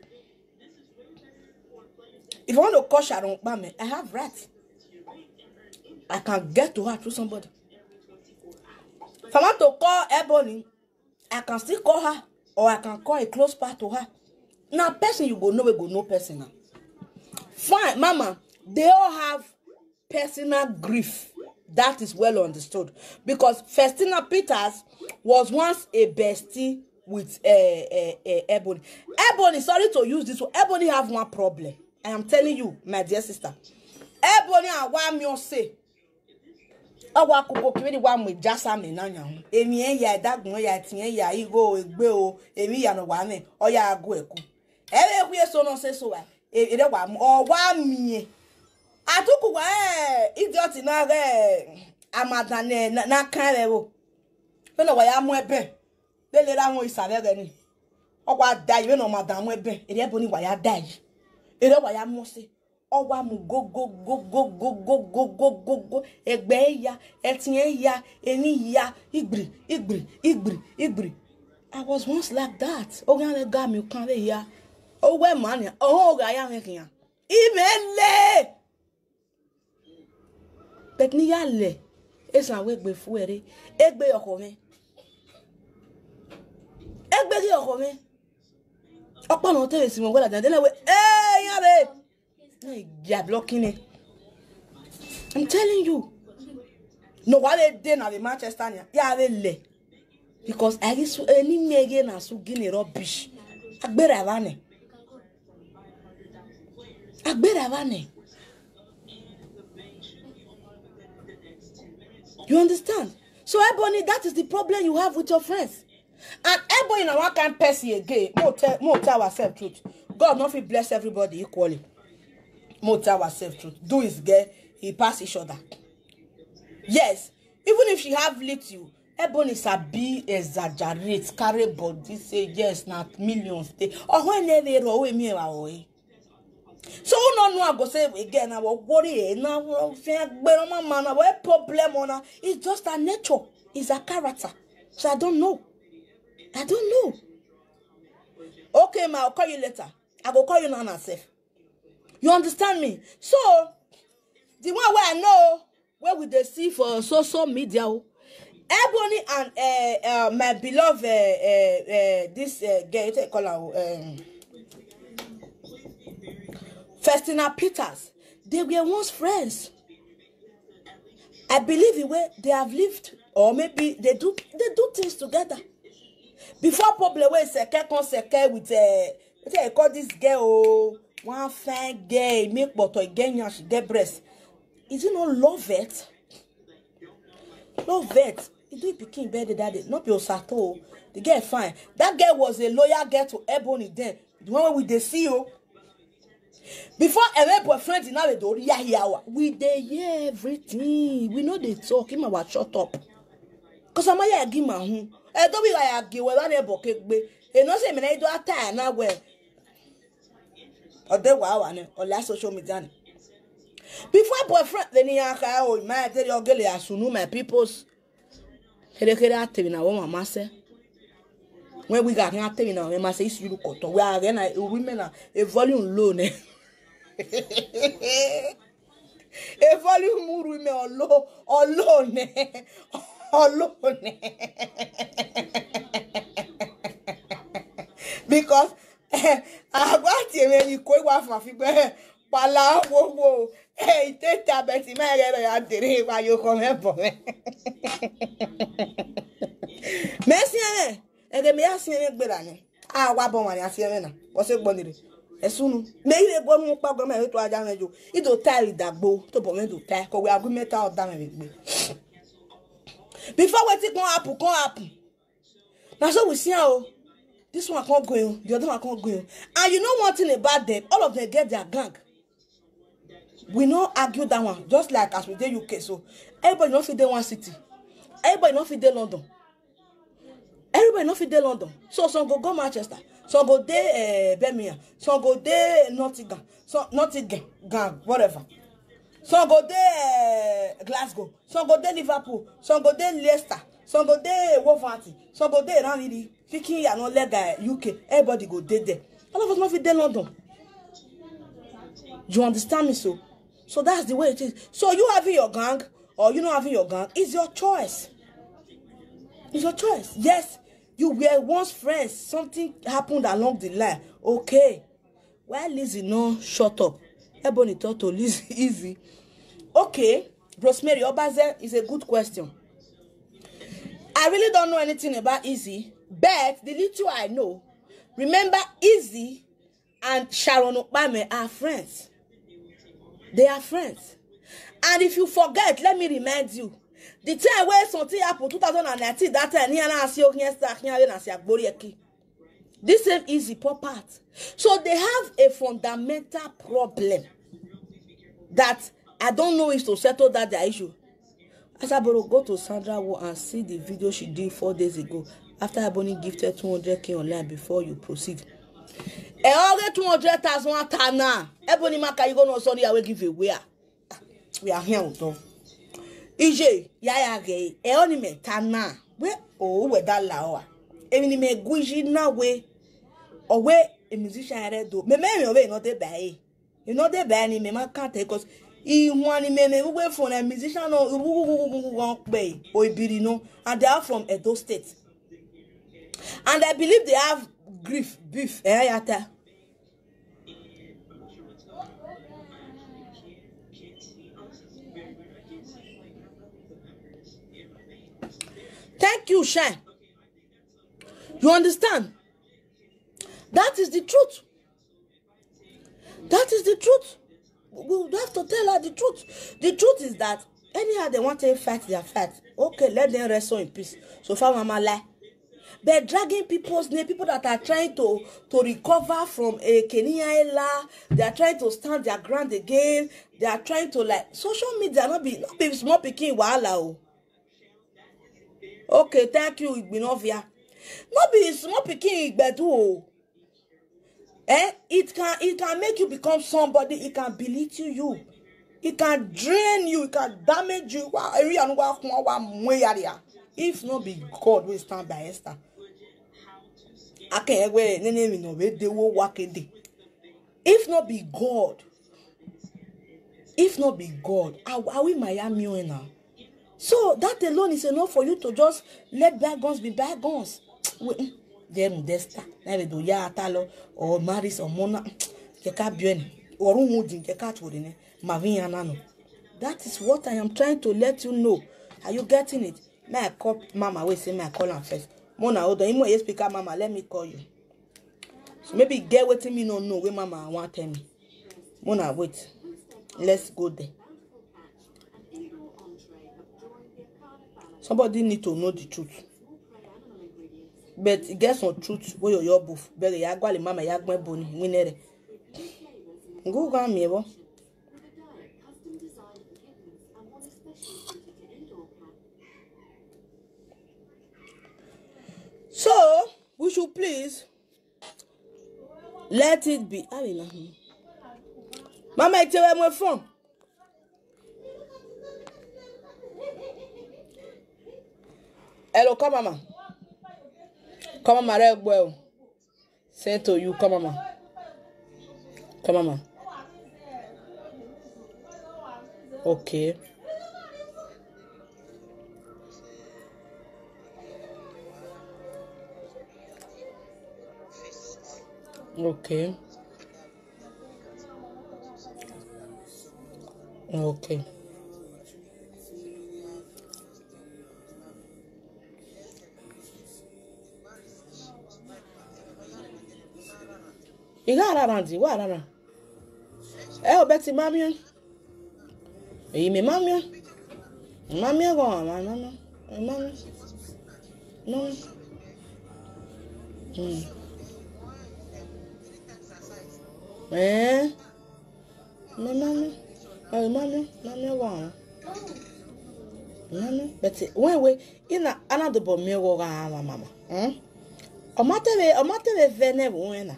If I want to call Sharon Kpame, I have rights. I can get to her through somebody. If I want to call Ebony, I can still call her, or I can call a close part to her. Now, person you go know, we go know person now. Fine, mama, they all have personal grief. That is well understood. Because Festina Peters was once a bestie with uh, uh, uh, Ebony. Ebony, sorry to use this one. Ebony have one problem. I am telling you, my dear sister. Ebony and Wamiose. Awa kuko kibidi wa mwe jasa me na nya. Emi e ya dagun ya tin ya igo egbe o. Emi ya no wa me. O ya agu eku. Ebe ku eso no se so wa. E de wa o wa mi. Atuku wa eh idiot na re. Amadane na kan re o. Pe no wa ya mu ebe. Lele ra won isare re ni. O wa dai we no madam ebe. Ere bo ni wa ya dai. Ere wa ya mo se. O wa mu go go go go go go go go go go. Egbe ya, etin ya, eni ya, igbiri igbiri igbiri igbiri. I was once like that. O gan le ga mi kan le ya. O we man ya. O ga ya me kiyan. Imele. But ni ya le. Esa we gbe fu ere. Egbe oko me. Egbe gi oko me. Opo no te si mo gola dan de le we. Eh ya be. Na ya blocking it. I'm telling you. No wa le de na the Manchester ni. Ya be le. Because I su eni mege na su gini rubbish. Agbera ba ne. Agbera ba ne. You understand? So Ebony, that is the problem you have with your friends. And Ebony na one kind person again. Mo tell, mo tell ourselves truth. God no fit bless everybody equally. Mo tell ourselves truth. Do is get he pass each other. Yes, even if she have little, Ebony sabi exaggerate, carry body, say yes, na millions dey. Oh, when they roll with me, oh, eh. So who no know I go say again? I will worry. Eh, now we fear, but no man, we problem on her. It's just her nature. It's her character. So I don't know. I don't know. name, I'll call you later. I go call you now, now, sef. You understand me? So, the one wey I know, wey we dey see for social media, oh, Ebony and, uh, uh, my beloved, uh, uh, uh, this, uh, girl, wetin dem call her, oh, um, Festina Peters, they were once friends. I believe the way they have lived, or maybe they do, they do things together. Before problem wey seke come seke with, uh, wetin dem call this girl, oh, one fine girl, make bottle, e get nyash, e get breast. Is it not Lovett? Lovett. E do pikin birthday that day. Not be Osato, oh. The girl fine. That girl was a loyal girl to Ebony then. The one wey we dey see, oh. Before, eh, my boyfriend now dey do here, here, we dey hear everything. We know they talk. Him our shut up. Cause I'm here, give my home. Eh, don't be like, give, well, I never kegbe. E no say me na do attire na well. Or the wow, and all that social media. Before boyfriend, then he aka, oh, my, tell your girl, as you know, my people's. Kere kere atemi na wo mama se. When we got here, atemi na wo mama se, is you look at. We are again, a women are a volume low, ne? A volume more women or low, or low, ne? Or low, ne? Because, eh, I want to make you quite one for people. Pala wo wo. Hey, take that, Betty, my girl, I did it while you come here for me. Messi, eh? Ege me asi ene gbera ni. A wa bon wa ni asi ene na. Wo se gbon ni re. Esunu. Me ile gbon mu pa gbon me to aja me jo. I do tie dagbo. To bo me do tie. Ko we agreement out da me gbe. Before wetin come happen, come happen. Na so we see am o. This one come go, the other one come go. And you know one thing about them, all of them get their gang. We no argue that one. Just like as we dey U K, so everybody no fit dey one city. Everybody no fit dey London. Everybody no fit dey London. So some go go Manchester, some go dey, eh, Birmingham, some go dey Nottingham, so Nottingham, whatever. Some go dey, eh, Glasgow, some go dey Liverpool, some go dey Leicester, some go dey Wolverhampton, some go dey around the Viking and all that guy U K. Everybody go dey there. All of us no fit dey London. You understand me so? So that's the way it is. So you having your gang or you not having your gang is your choice. It's your choice. Yes, you were once friends. Something happened along the line. Okay. Why Lizzie no shut up? Ebony talk to Lizzie easy. Okay, Rosemary Obaze is a good question. I really don't know anything about Easy, but the little I know, remember Easy and Sharon Okpame are friends. They are friends. And if you forget, let me remind you, the time where something happened two thousand and nineteen, that time, Niana Asio, Niesta, Niana Asia, Gborieki. This same Easy pop out. So they have a fundamental problem that I don't know is to settle that their issue. Asaboro, go to Sandra Wo and see the video she did four days ago after Ebony gifted two hundred K online before you proceed. E oge two hundred thousand atana. Ebony Maka, you go no Sunday away give away. We are here with them. Ije, ya ya ge, e oni me tana. We, oh, we da la oa. Emi ni me guji na we. O we, a musician re do. Me me me owe no de ba e. You know they buy any me man can't take us. He one me me we for a musician no won't pay or ibiri no, and they are from Edo State, and I believe they have grief beef. Eh, yata. Thank you, Shine. You understand? That is the truth. That is the truth. We would have to tell her the truth. The truth is that anyhow they want to fight their fight, okay, let them wrestle in peace. So far, Mama lie. But dragging people's name, people that are trying to, to recover from a Kenya Ela, they are trying to stand their ground again. They are trying to, like, social media, not be, not be small picking wahala. Oh. Okay, thank you, Igbinovia. Not be small picking Igbedu. Oh. Eh, it can, it can make you become somebody. It can belittle you. It can drain you. It can damage you. If not be God, we stand by Esther. Aka ewe nene mi no be de wo wa kede. If not be God, if not be God, I, I will Miami now. So that alone is enough for you to just let bygones be bygones. We, mm, dem desta. Na be do ya atalo or marry someone. Keka bien. Or who din keka to ne. Mavian no. That is what I am trying to let you know. Are you getting it? May I call mama? We say may I call am first. Mona, hold on. Imo, yes, speaker, mama. Let me call you. So maybe get wetin me no know wey mama wan tell me. Mona, wait. Let's go there. Somebody need to know the truth. But e get some truth wey yo yo buf. But ya gwale mama ya gwen boni winere. Go go mi ebo. So we should please let it be. Mama, it's a phone. Hello, come, mama. Come, mama, right well. Say to you, come, mama. Come, mama. Okay. Okay. Okay. You got around, what around? Eh, Betty, mommy. Èyí mi máa ń mìíràn. Máa ń mìíràn gan-an, máa ń mìíràn. Máa ń mìíràn. Mm. Eh? Mi máa ń mìíràn. Eh, máa ń mìíràn. Máa ń mìíràn gan-an. Máa ń mìíràn. But when we, in another boy, me go gan-an, mama. Hmm? Ọmọ tẹ́lẹ̀, ọmọ tẹ́lẹ̀ fẹ́ nẹ́bù wọn náà.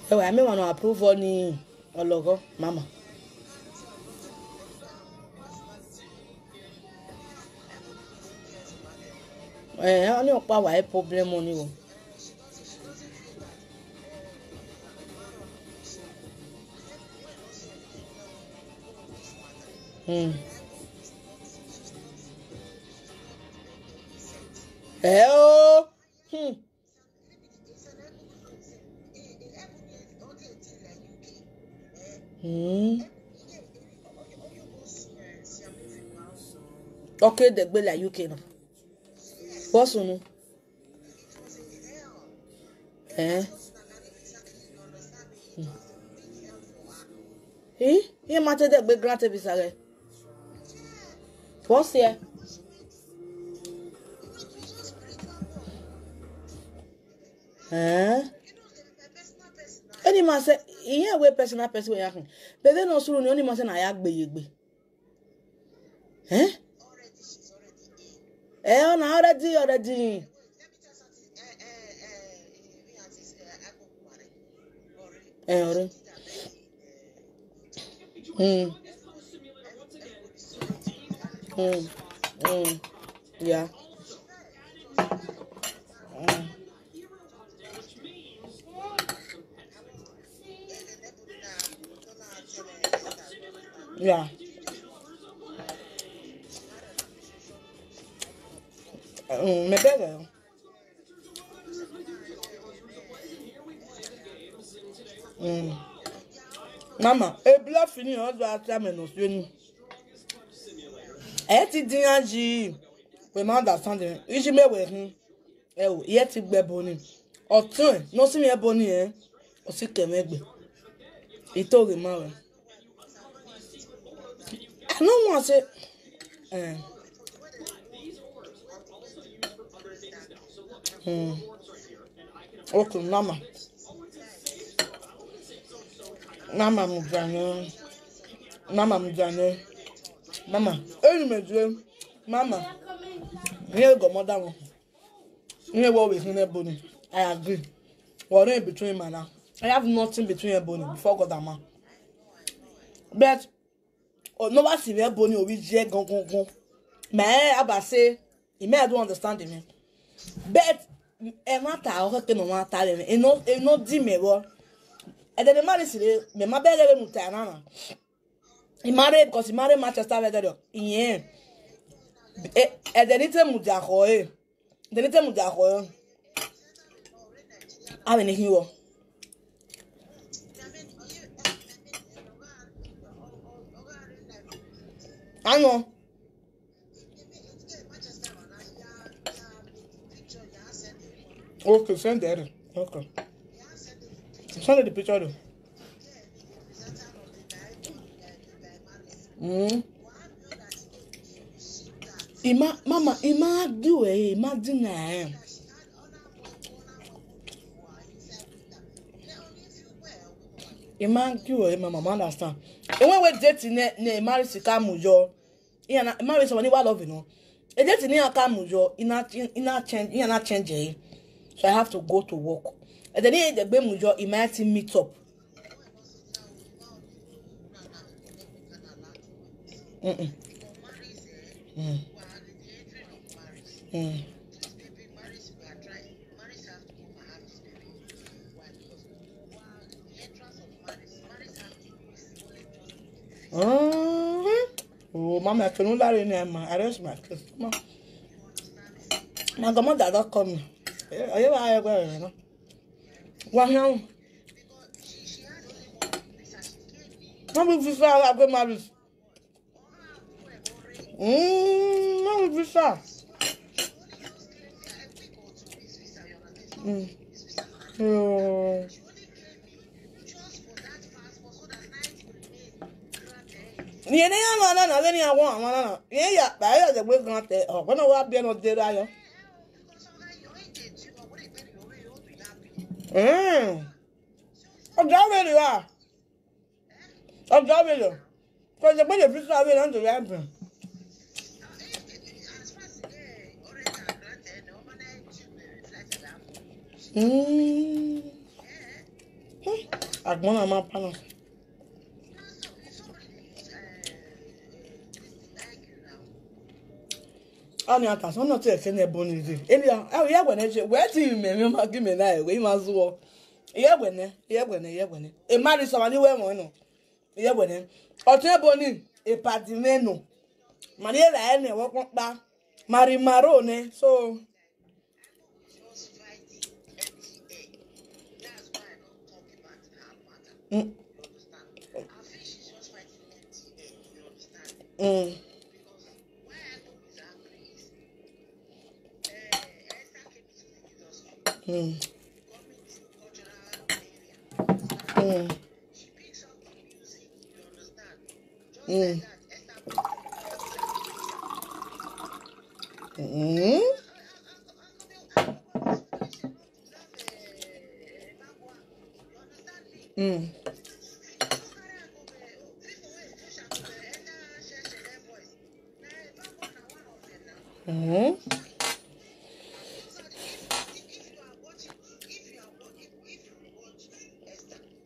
Ewe, ame wana approve ni ologo, mama. Eh, ani opa wa e problem ni o. Hmm. Eh, oh. Hmm. Hmm. Okay, they be like U K now. What's on? Eh? Hmm. Eh? He might take the grant visa. What's here? Eh? Any man say, yeah, we personal person we happen. But then also, any man say, I have be. Eh? Eh, oh, na already, already. Eh, already. Mm. Mm. Mm. Yeah. Mm. Yeah. Mm, me beg you. Mm. Mama, e bla fini o do ata me no so ni. E ti din aji. We ma understand. Iji me we hin. E o, ye ti gbe boni. Otun, no si mi e boni e. O si ke me gbe. Ito ge ma we. I no want say. Eh. Hmm. Okay, mama. Mama mujane. Mama mujane. Mama. Eni meje. Mama. Ni go mother one. Ni wo we hin e boni. I agree. Or in between man now. I have nothing between Ebony before God and man. But oh, no, what's the Ebony or we je gon gon gon. My Abba say, he may I don't understand him. But e matter how can no matter him. E no e no di me wo. And then the man is me ma bere mu ta na na. He married because he married Manchester United. Yeah. E e de ni te mu ja ko e. De ni te mu ja ko e. A me ni hiwo. Ano. Okay, send that. Okay. Send the picture though. Mm. Ima, mama, ima do eh, ima do na eh. Ima do eh, mama, mama understand. E when we date ne ne marry sika mujo. Iya na marry somebody wa love no. E date ni aka mujo, ina ina change, ina change eh. So I have to go to work. And then the gbe mujo, he might meet up. Mm-mm. Mm. Mm. Mm-hmm. Oh, mama, I can't lie in there, man. I rest my case. Come on. My grandmother don't call me. Are you right? Why now? Mama, if you say I go marry. Mm, no visa. Mm. Oh. Ye ne ya ma na na, le ni awon awon na na. Ye ya ba ya de gbe gan te. O ko na wa bi e no de ra yo. Mm. Ọjọ́ mélòó wà? Ọjọ́ mélòó? Kò jẹ́ pé lè fi sáré náà nítorí àìsàn. Mm. Àgbọn náà máa pa náà. Ani ata sọ náà tí ẹ kẹ́ni ẹ bọ́ ní ìdí. Èmi à, ẹ yẹ wẹ̀ ní ṣe, wẹ̀ tí mi mi máa gí mi náà ẹ̀wẹ̀ yìí máa zú ọ. Yẹ wẹ̀ ní, yẹ wẹ̀ ní, yẹ wẹ̀ ní. Èmi àdìsọ̀rọ̀ ní wẹ̀ wọ̀n nù. Yẹ wẹ̀ ní. Ọ̀tún ẹ̀ bọ́ ní ìpàdé mẹ́nu. Màdí ẹ̀ là ẹ̀ nà ẹ̀wọ̀ pọ́n pa. Màrí màró ní. So. Mm. Mm. Mm. Mm. Mm. Mm. Mm. Mm.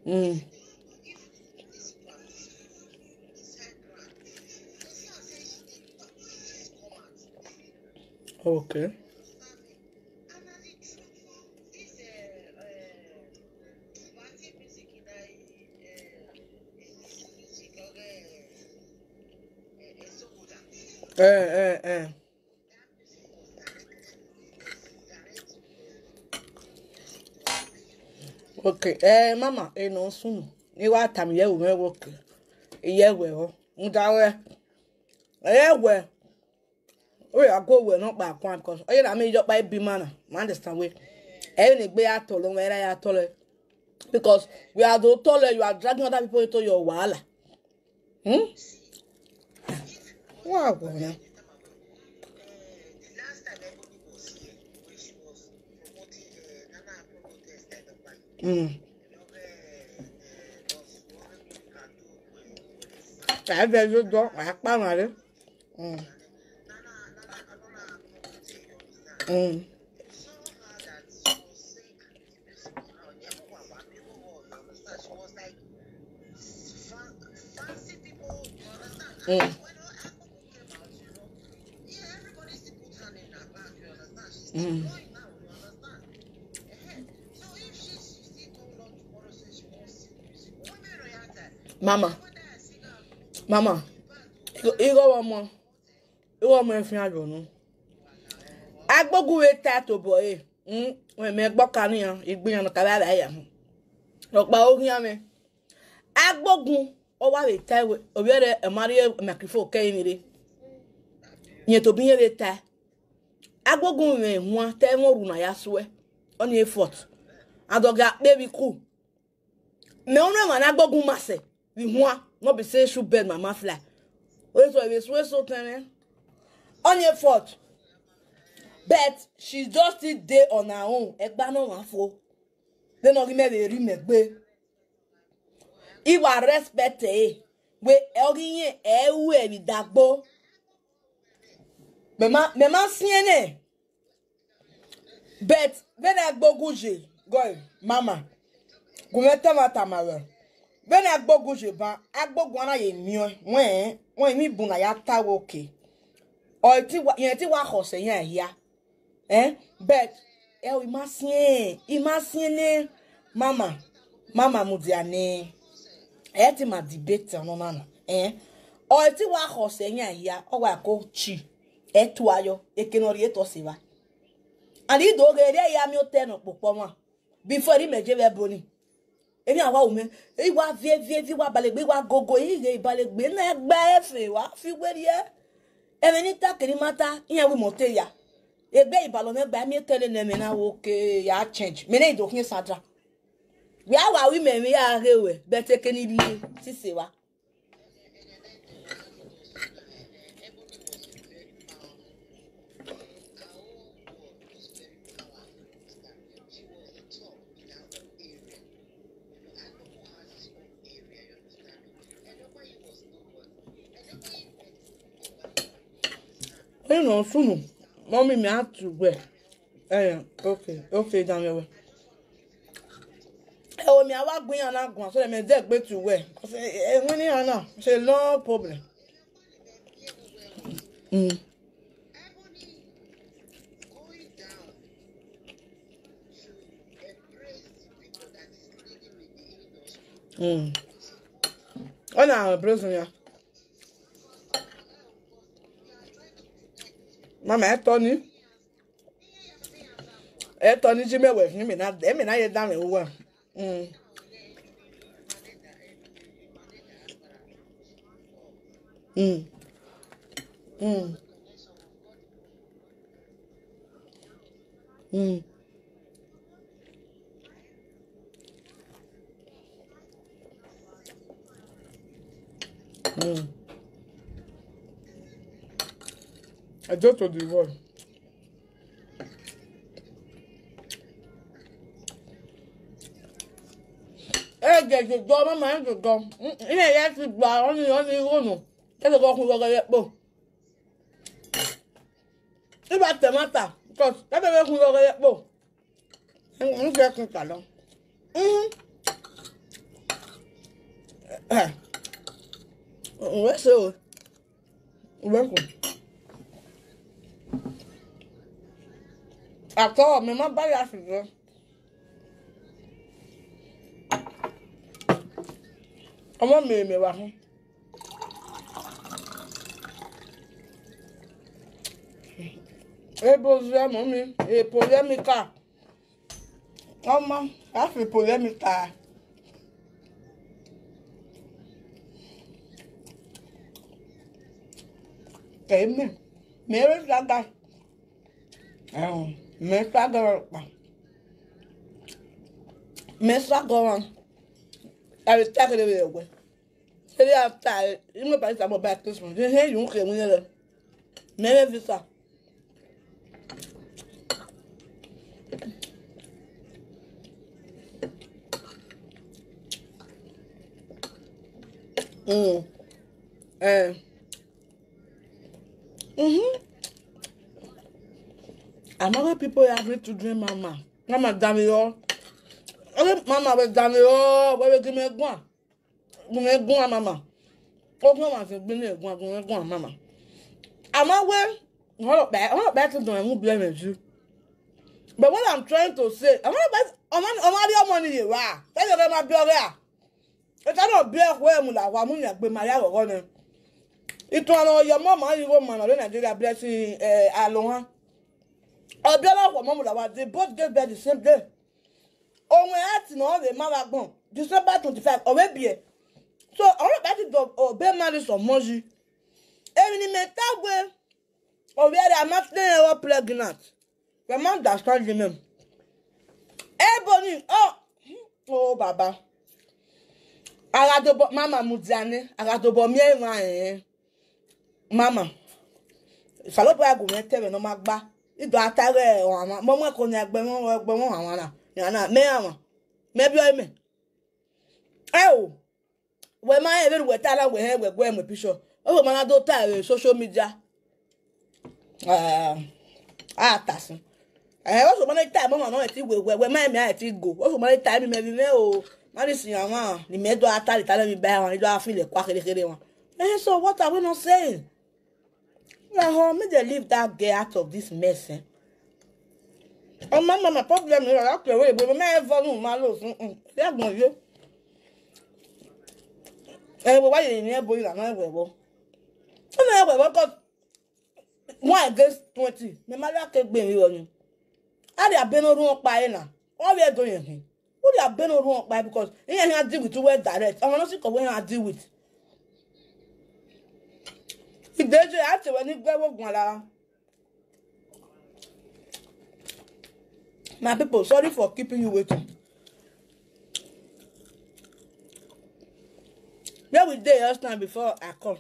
Mm. Okay. Eh, eh, eh. Okay, eh, mama, eh, no, soon. You are time, yeah, we work. Yeah, we, oh, yeah, we. Oh, yeah, go, we, not back one, because, oh, yeah, I mean, you're by be man, man, understand we. Eh, you need be at all, where I at all. Because we are the taller, you are dragging other people into your wall. Hmm? Wow, boy. Mm. I bet you don't like my mother. Mm. Mm. Mm. Mm. Mama, mama, you go one more. You want my friend, I don't know. Agbogun we tato boy. Mm, when me gbọ́ kan ni yan, ìgbìyànjú kan bá bá yà. Ọ̀pá ogun ya me. Agbogun, o wa we tai we. Obi re e mari e microphone ke ni re. Nye to bi ye we tai. Agbogun we nwa te won ru na ya swe. Oni effort. Adoga baby cool. Me onu ma na agbogun mase. We nwa, no be say shoe bend mama fly. We so we so so ten. Oni effort. But she just still dey on her own. Egba no wan fo. They no give me the ring me gbe. Iwa respect e. We e ogi yen e u e bi dagbo. Me ma, me ma sien e. But when Agbogun je, go, mama. Gumeta mata mawe. When Agbogun je ba, Agbogun ana ye mio. When, when mi buna ya ta wo ke. O ti wa, yen ti wa ho se yen ya. Eh? But e o ima sien, ima sien ne. Mama, mama mudia ne. E ti ma debate no na na. Eh? O ti wa ho se yen ya, o wa ko chi. E tu ayo, e ke no ri e to se ba. And he do ge re ya mi o te no popo ma. Before he me je we boni. Emi awa ume, e wa vie vie vie wa balegbe wa gogo, e ye balegbe na gba efe wa fi we ri e. E me ni ta kiri mata, iyan wi mo te ya. Egbe ibalo me gba mi tele ne me na wo ke ya change. Me ne ido kin sadra. We awa wi me me ya re we, be te ke ni bi si se wa. You know, soon, mommy, me have to wear. Eh, okay, okay, down your way. Oh, me, I walk going and I'm going, so me dead way to wear. I say, eh, when you are now, say, no problem. Mm. Mm. Ọ na-abụrụzi ya. Mama, etọ ni. Etọ ni ji mewe fun mi na, emi na ye da me wo. Mm. Mm. Mm. Mm. Mm. I just told you what. Ẹ jẹ́ jù gan, mama, ẹ jù gan. Mm, ilé yẹn ti gbà, wọ́n ní, wọ́n ní ìrònú. Kẹ́lẹ́ kọ́ kún lọ́gọ́ yẹ pò. Ibà tẹ̀mátà, because kẹ́lẹ́ kọ́ kún lọ́gọ́ yẹ pò. Ń jẹ́ kí n kà lọ. Mm. Ẹ, ẹ, ẹ, ẹ, ẹ, ẹ, ẹ, ẹ, Àtọ́ mi má bá yà ṣùgbọ́n. Ọmọ mi mi wà fún. Ebo zẹ mọ mi, epo yẹ mi ká. Ọmọ, a fi epo yẹ mi ká. Kẹ̀mí, mi rí sága. Ẹ̀hún, mi sága pa. Mi sága wọn. Ẹ̀rí sága lè wẹ̀ wẹ̀. Ṣé bí after, ìmọ̀ ìbàdí sábà bá Christmas. Ṣé ṣé ìlú kẹ̀mí yẹn lọ? Mẹ́rẹ́ visa. Mm. Eh. Mm-hmm. Another people have it to drink mama. Mama damn it all. Mama will damn it all. Where we give me one? Give me one, mama. Ogun ọmọ àti ìgbín ní ẹ̀gbọ́n agun ẹ̀gbọ́n àmàmà. Àmọ́ wé, wọ́n lọ pẹ́, wọ́n lọ pẹ́ ti dùn ẹ̀mú bí ẹ̀mẹ̀ jù. But what I'm trying to say, àwọn ọmọ bẹ́ẹ̀, ọmọ ọmọ rí ọmọ nìyẹn wá. Fẹ́ẹ́ lọ́ọ́ máa bí ọrẹ́ à. Ìta náà bí ẹ̀kọ́ ẹ̀mú làwọn amúnyàgbé Maria rọ̀rọ̀ ni. Ìtàn àwọn ọ̀yọ́ mọ́ màá yíwọ́ màá lọ́dọ̀ Nàìjíríà bẹ́ẹ̀ sí ẹ̀ àlọ́ wọn. Ọ̀bí ọlọ́pàá mọ́mú làwọn àti both gave birth the same day. Ohun ẹ̀ àti náà rè má wa gbọ̀n December twenty five ọ̀rẹ́ bìí ẹ̀. So àwọn ọ̀rẹ́ bá ti dọ̀ ọ̀bẹ marry some mọ́jú. Èmi ni mẹ́ta gbé ọ̀rẹ́ rẹ̀ àmọ́ tẹ́ ẹ wọ́n pregnant. Wọ́n máa ń dà sọ́ọ́ di mẹ́mu. Ebony ọ̀ ọ̀ bàbá. Agadobọ mama mudiane agadobọ mi ẹ̀ máa ẹ̀ ẹ̀. Mama, ìfàlọ́pọ̀ àgùn yẹn tẹ̀wẹ̀ náà máa gbá. Ìdọ̀ àtàrẹ̀ ọ̀hún àwọn mọ́mọ́ ẹ̀kọ́ ni ẹgbẹ́ wọn ẹgbẹ́ wọn àwọn ará ní àná mẹ́ àwọn mẹ́bí ọ̀ẹ́mẹ̀. Ẹ o, wẹ̀ máa ẹ̀ lórí wẹ̀ tá a láwẹ̀ ẹ̀ wẹ̀ gbọ́ ẹ̀mọ̀ píṣọ̀. Ó wẹ̀ máa dó tá ẹ̀rẹ̀ social media. Ah, ah, tàsí. Ẹ̀ ó sọ mọ́ ní tá ẹ̀mọ́ màmá ẹ̀ ti wẹ̀ wẹ̀ wẹ̀ máa ẹ̀mí ẹ̀ ti gò. Ó sọ mọ́ ní tá ẹ̀mí mẹ́rin mẹ́ o. Má ní sìn àwọn ní mẹ́dọ̀ àtàlì tá lẹ́mi báyà wọn níjọ́ àfilẹ̀ kó akérékéré wọn. Eh, so what are we not saying? Like, oh, make dem leave that girl out of this mess, eh? Oh, my mama, problem is that way, but my phone, my loss. Mm-mm. They are going to you. Eh, but why you never boy? I'm not well. I'm not well because one against twenty. My mother can't be with you. I did a been on one by now. All we are doing here. Who they have been on one by because he ain't deal with you well direct. I'm not sick of when I deal with. If they say I tell any girl what one la. My people, sorry for keeping you waiting. Where we dey just now before I come?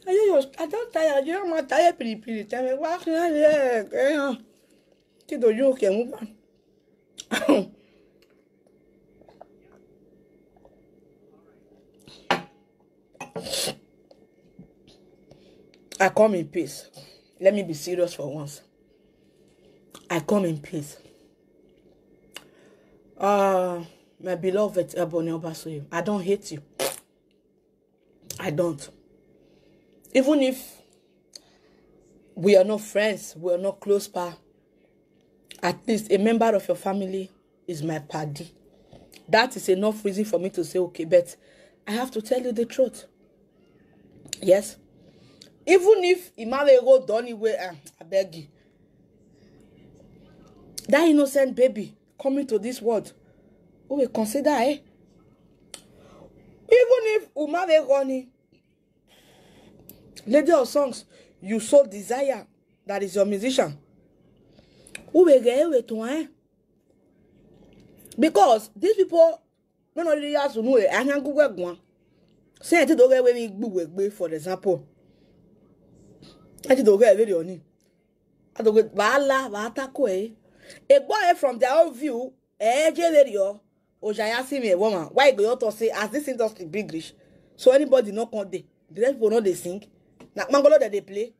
Are you your, I don't tire. You don't want tire piri piri. Tell me what can I hear? Kí ló yóò kẹ́ mú bá? I come in peace. Let me be serious for once. I come in peace. Uh, my beloved Ebony Obasoyo, I don't hate you. I don't. Even if we are not friends, we are not close par, at least a member of your family is my paddy. That is enough reason for me to say, okay, but I have to tell you the truth. Yes. Even if Imare go done way, ah, I beg you. That innocent baby coming to this world, who will consider, eh? Even if Umare Ronnie, lady of songs, you so desire, that is your musician, who will get away to, eh? Because these people, no, no, really has to know, eh, I can go where one. Say, I did okay when we go, for example. I did okay, very on it. I don't get, wàhálà, wàhálà, eh. A boy from their own view, eh, Jerry, oh, Ojaya see me, woman. Why go out to say, as this industry big rich? So anybody no come there. The rest people know they sing. Now, Mangolo that they play.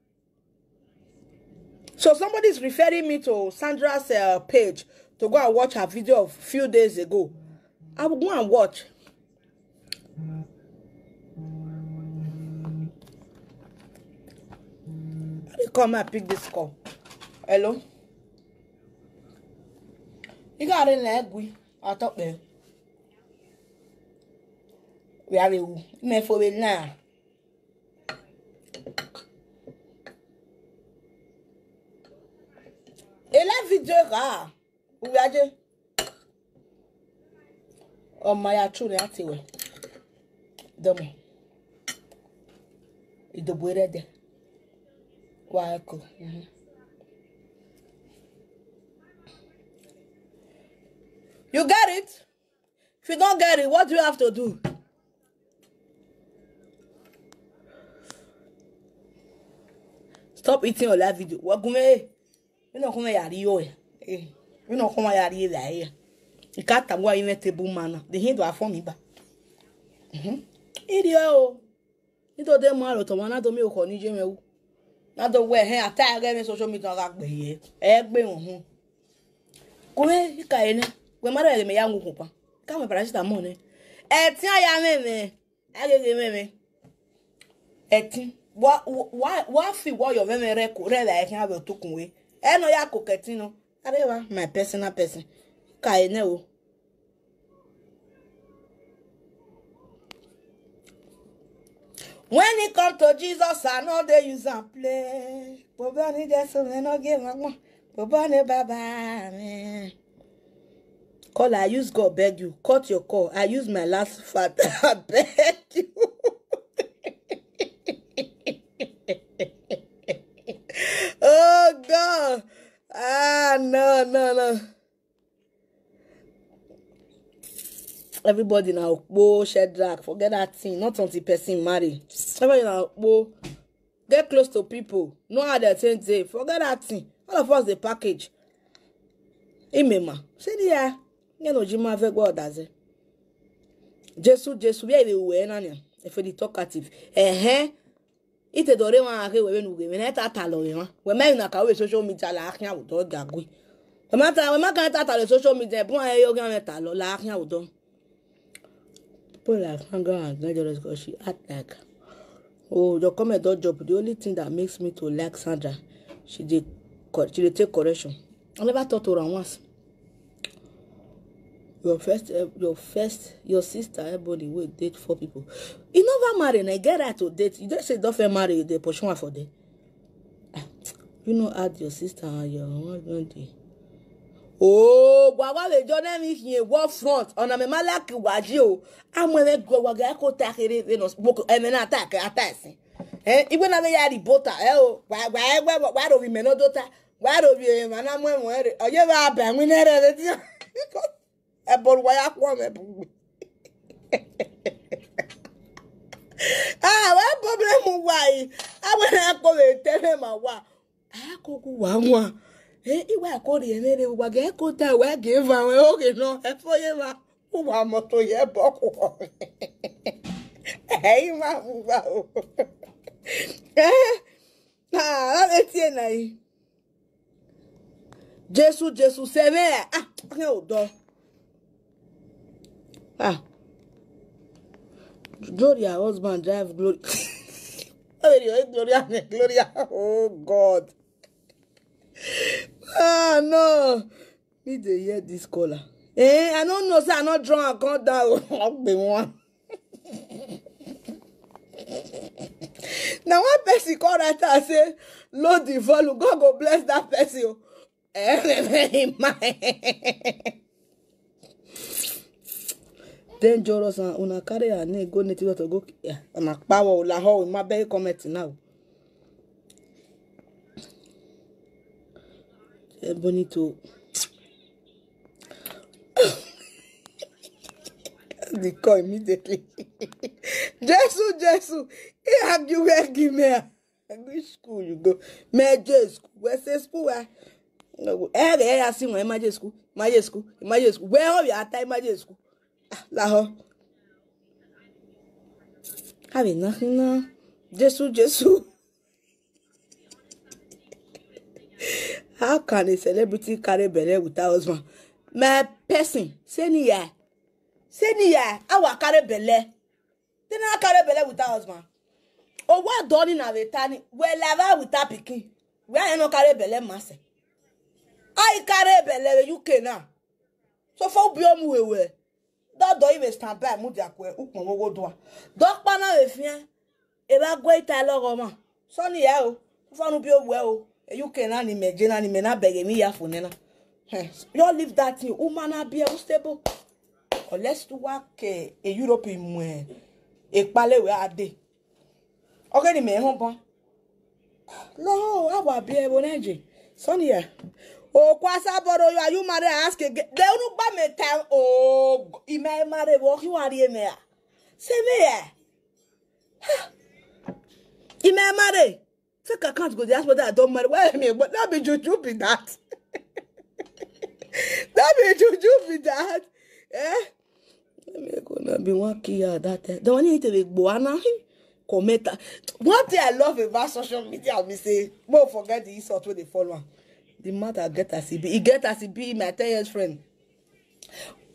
So somebody is referring me to Sandra's uh, page to go and watch her video of few days ago. I will go and watch. Let me come and pick this call. Hello? You got in there, we. I thought there. We are you. Me for it now. Ele video ga. Uyaje. Ọmọ ya chu re ati we. Domo. Idobo ere de. Wa eko. Mhm. You get it? If you don't get it, what do you have to do? Stop eating your live video. Wagume. Mi no kuma yari yo eh. Eh. Mi no kuma yari yo eh. Ikata wa ime table mana. The hindo afọ mi ba. Mhm. Iri o. Nido de ma lo to wana do mi o ko ni je me u. Na do we he ata ge me social media ga gbe ye. E gbe ohun. Kume ika ene. We mara le me ya ngu kupa. Ka me paracetamol ne. Eti aya meme. Agege meme. Eti. Wa wa wa fi wa yo meme re ko re la eki abo tukun we. E no ya ko keti no. Arewa, my personal person. Ka ene o. When it come to Jesus, I no dey use am play. Bobani dey so me no give am. Bobani baba me. Call, I use God beg you. Cut your call. I use my last fat. I beg you. Oh God. Ah, no, no, no. Everybody now, oh, Shadrach, forget that thing. Not until person marry. Everybody now, oh, get close to people. Know how they change day. Forget that thing. All of us the package. Imema. Say the yeah. You know, Jima Vego does it. Jesu, Jesu, yeah, we were nanya. If the talkative. Eh, eh. Ite dore wa ke we nu ge me na ta ta lo wa. We me na ka we social media la akin awo do da gui. We ma ta we ma kan ta ta lo social media bu aye yo gan me ta lo la akin awo do. People like Sandra and Dangerous because she act like, oh, your comment don't drop. The only thing that makes me to like Sandra, she dey co- she dey take correction. I never talk to her once. Your first, uh, your first, your sister Ebony will date four people. You never marry and I get right to date. You just say don't fair marry, they pursue one for there. Ah, you know, add your sister and your husband. Dey. Oh, gwa gwa le jo na mi hin wo front. Ona me malaki waji o. Amwe me gwa gwa ga ko ta kere ve no. Wo ko eme na ta ke ata sin. Eh, iwe na me ya ribota. Eh o. Gwa gwa gwa gwa ro vi me no dota. Gwa ro vi e ma na mwe mwe re. Oye ba ba mi ne re re ti. E bol wa ya ko me bu. Ah, wa problem wa yi. Awe na ko le tele ma wa. Akoku wa nwa. Eh, iwe akori emere wa ge ko ta wa ge va we oge no. E fo ye va. Uwa moto ye boku. Eh, ima uwa o. Eh, ah, la le tie na yi. Jesu, Jesu, seve. Ah, ke o do. Ah. Gloria husband drive Gloria. Oh, Gloria, Gloria. Oh God. Ah, no. Me dey hear this caller. Eh, I no know say I no draw and come down. Ogbe one. Na one person call right and say, load the volume. God go bless that person. Oh. Dangerous and una carry her name go native to go. Yeah, una power, una how, una beg comment now. Eh, Bonito. The call immediately. Jesu, Jesu. He argue where give me. Which school you go? Major school. Where say school? Eh, eh, I see my major school. Major school. Major school. Where are you at? Major school. Ah, la ho. Have nothing now. Jesu, Jesu. How can a celebrity carry belle without husband? My person, say ni ya. Say ni ya. Awa carry belle. They never carry belle without husband. Oh, what done in Avetani? Well, lava without picking. Where I no carry belle, master. I carry belle U K now. So for be on we we. That do even stand by mu dia kwe ukmo wo doa. Dok pa na we fia. E ba gwe ita lo go ma. So ni ya o. Fa nu bi o we o. E U K na ni me je na ni me na bege mi ya fo ne na. Eh, you leave that thing. Woman na be unstable. Unless to work, eh, a Europe in mwe. E pale we ade. Okay, ni me hon bon. No, I will be able to. Sonia. Oh, kwasa boro you are you married? I ask again. They don't buy me time. Oh, ime marry wo ki wari me. Say me eh. Ime marry. Fake account go the hospital. I don't marry. Why me? But that be juju be that. That be juju be that. Eh? Me go na be one kill that time. The one need to be buana. Comment. One thing I love about social media, I will say, mo forget the insult wey dey follow am. The matter get as e be. E get as e be, my ten years friend.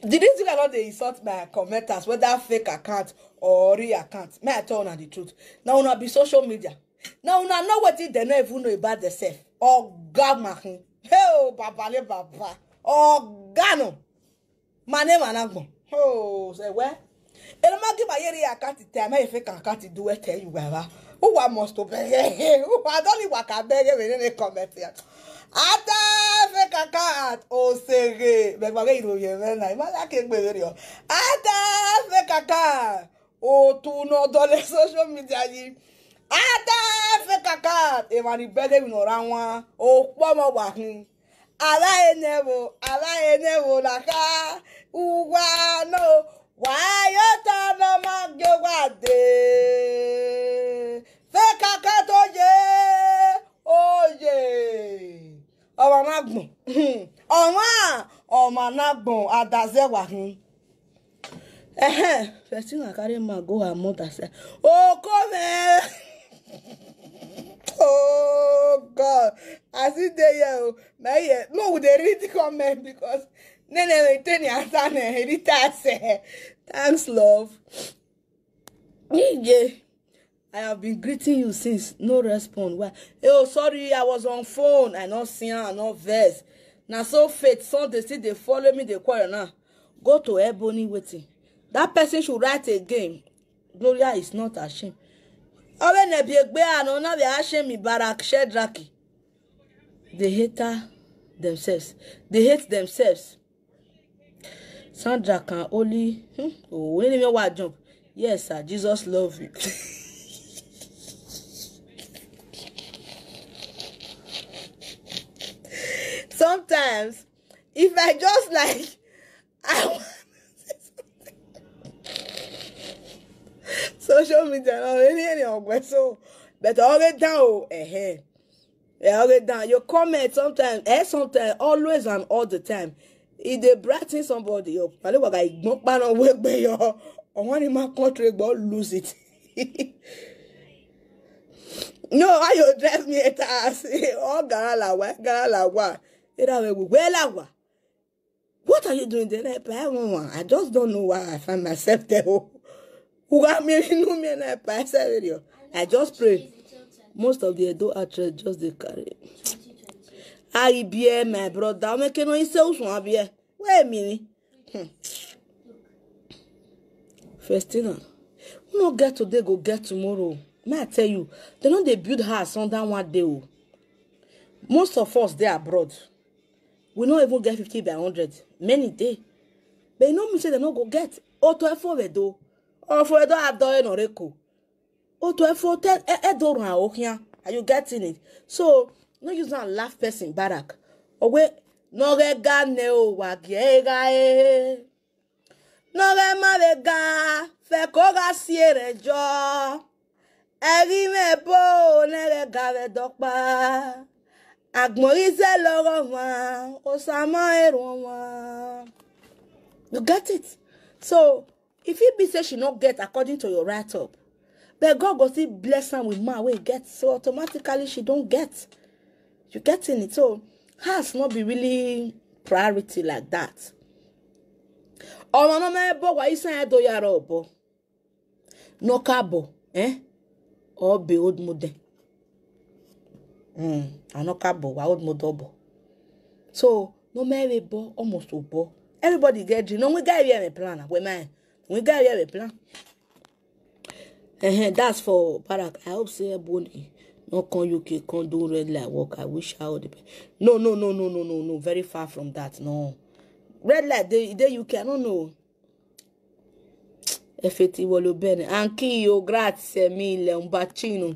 The reason I no dey insult my commenters, whether fake account or real account, may I tell una the truth. Now una be social media. Now una know wetin dem no even know about themselves. Oga Mahin. Hey, oh, Baba le Baba. Oga no. My name Anagbon. Oh, say where? Eno ma give my real account time. If fake account do it tell you where. Who I must to beg? Who I don't waka beg me in the comment here. Ata fake account. Oh, say, but why you know you man? I like it, baby. Ata fake account. Oh, to no dole social media yi. Ata fake account. E ma ni beg me no rawan. Oh, pomo wa hin. Ala enevo, ala enevo la ka. Uwa no. Wa yo ta no ma gyo wa de. Fake account oye. Oye. Ọmọ Anagbon. Ọmọ, Ọmọ Anagbon, Adaze wa hin. Ehem, person na carry man go her mother side. Oh, come here. Oh, God. As if they here, oh, my ear. No, we dey read the comment because Nene maintain your answer, ne, editors, eh. Thanks, love. Ije. I have been greeting you since, no respond. Why? Oh, sorry, I was on phone. I no see am, I no vex. Na so Faith Sunday still dey follow me, dey quarrel now. Go to Ebony waiting. That person should write again. Gloria is not ashamed. Owe ne bi egbe ano na bi ashamed mi Barak Shedraki. They hate her themselves. They hate themselves. Sandra can only, hmm, oh, when you jump. Yes, sir. Jesus love you. Sometimes, if I just like, I want social media, no, any, any of my so, but always down, eh, eh. Yeah, okay, down. Your comment sometimes, eh, sometimes, always and all the time. If they brighten somebody up, I look like I don't know where they are. I want in my country, but lose it. No, why you drive me at us? Oh, Garala, why Garala, why? You know, where la wa? What are you doing there? Like, I want one. I just don't know why I find myself there. Oh. Who got me in me and I pass video. I just pray. Most of the Edo actress just they carry. I bear my brother. I'm making no say who's one bear. Wait a minute. Hmm. Festina. We no get today, go get tomorrow. May I tell you, they don't they build house on that one day. Oh. Most of us they abroad. We no even get fifty by hundred. Many day. But you know me say they no go get. Oto efo vedo. Ofo edo ado e no reko. Oto efo te e, e do run aokian. Are you getting it? So, no use and laugh person, Barak. Owe, no ge ga ne o wa ge ga e. No ge ma ve ga, fe ko ga siere jo. Egi me bo ne ge ga ve dokpa. Agbon ize logo wan, osama ero wan. You get it? So, if it be say she not get according to your write up, but God go still bless her with man wey get, so automatically she don't get. You getting it? So, has not be really priority like that. Ọmọ náà mẹ́ bọ̀ wá isan ẹ̀ tó yára ọ̀bọ. No káàbọ̀, eh? Or be old model. Mm, I no káàbọ̀, wa old model ọ̀bọ. So, no mẹ́ bọ̀, almost ọ̀bọ. Everybody get dream. No, we get here a plan. We man, we get here a plan. Uh-huh, that's for Barak. I hope say Ebony no come U K, come do red light work. I wish her all the best. No, no, no, no, no, no, no. Very far from that. No. Red light, they, they U K, I don't know. Efeti wolo bene. Anki yo, grazie mille, un bacino.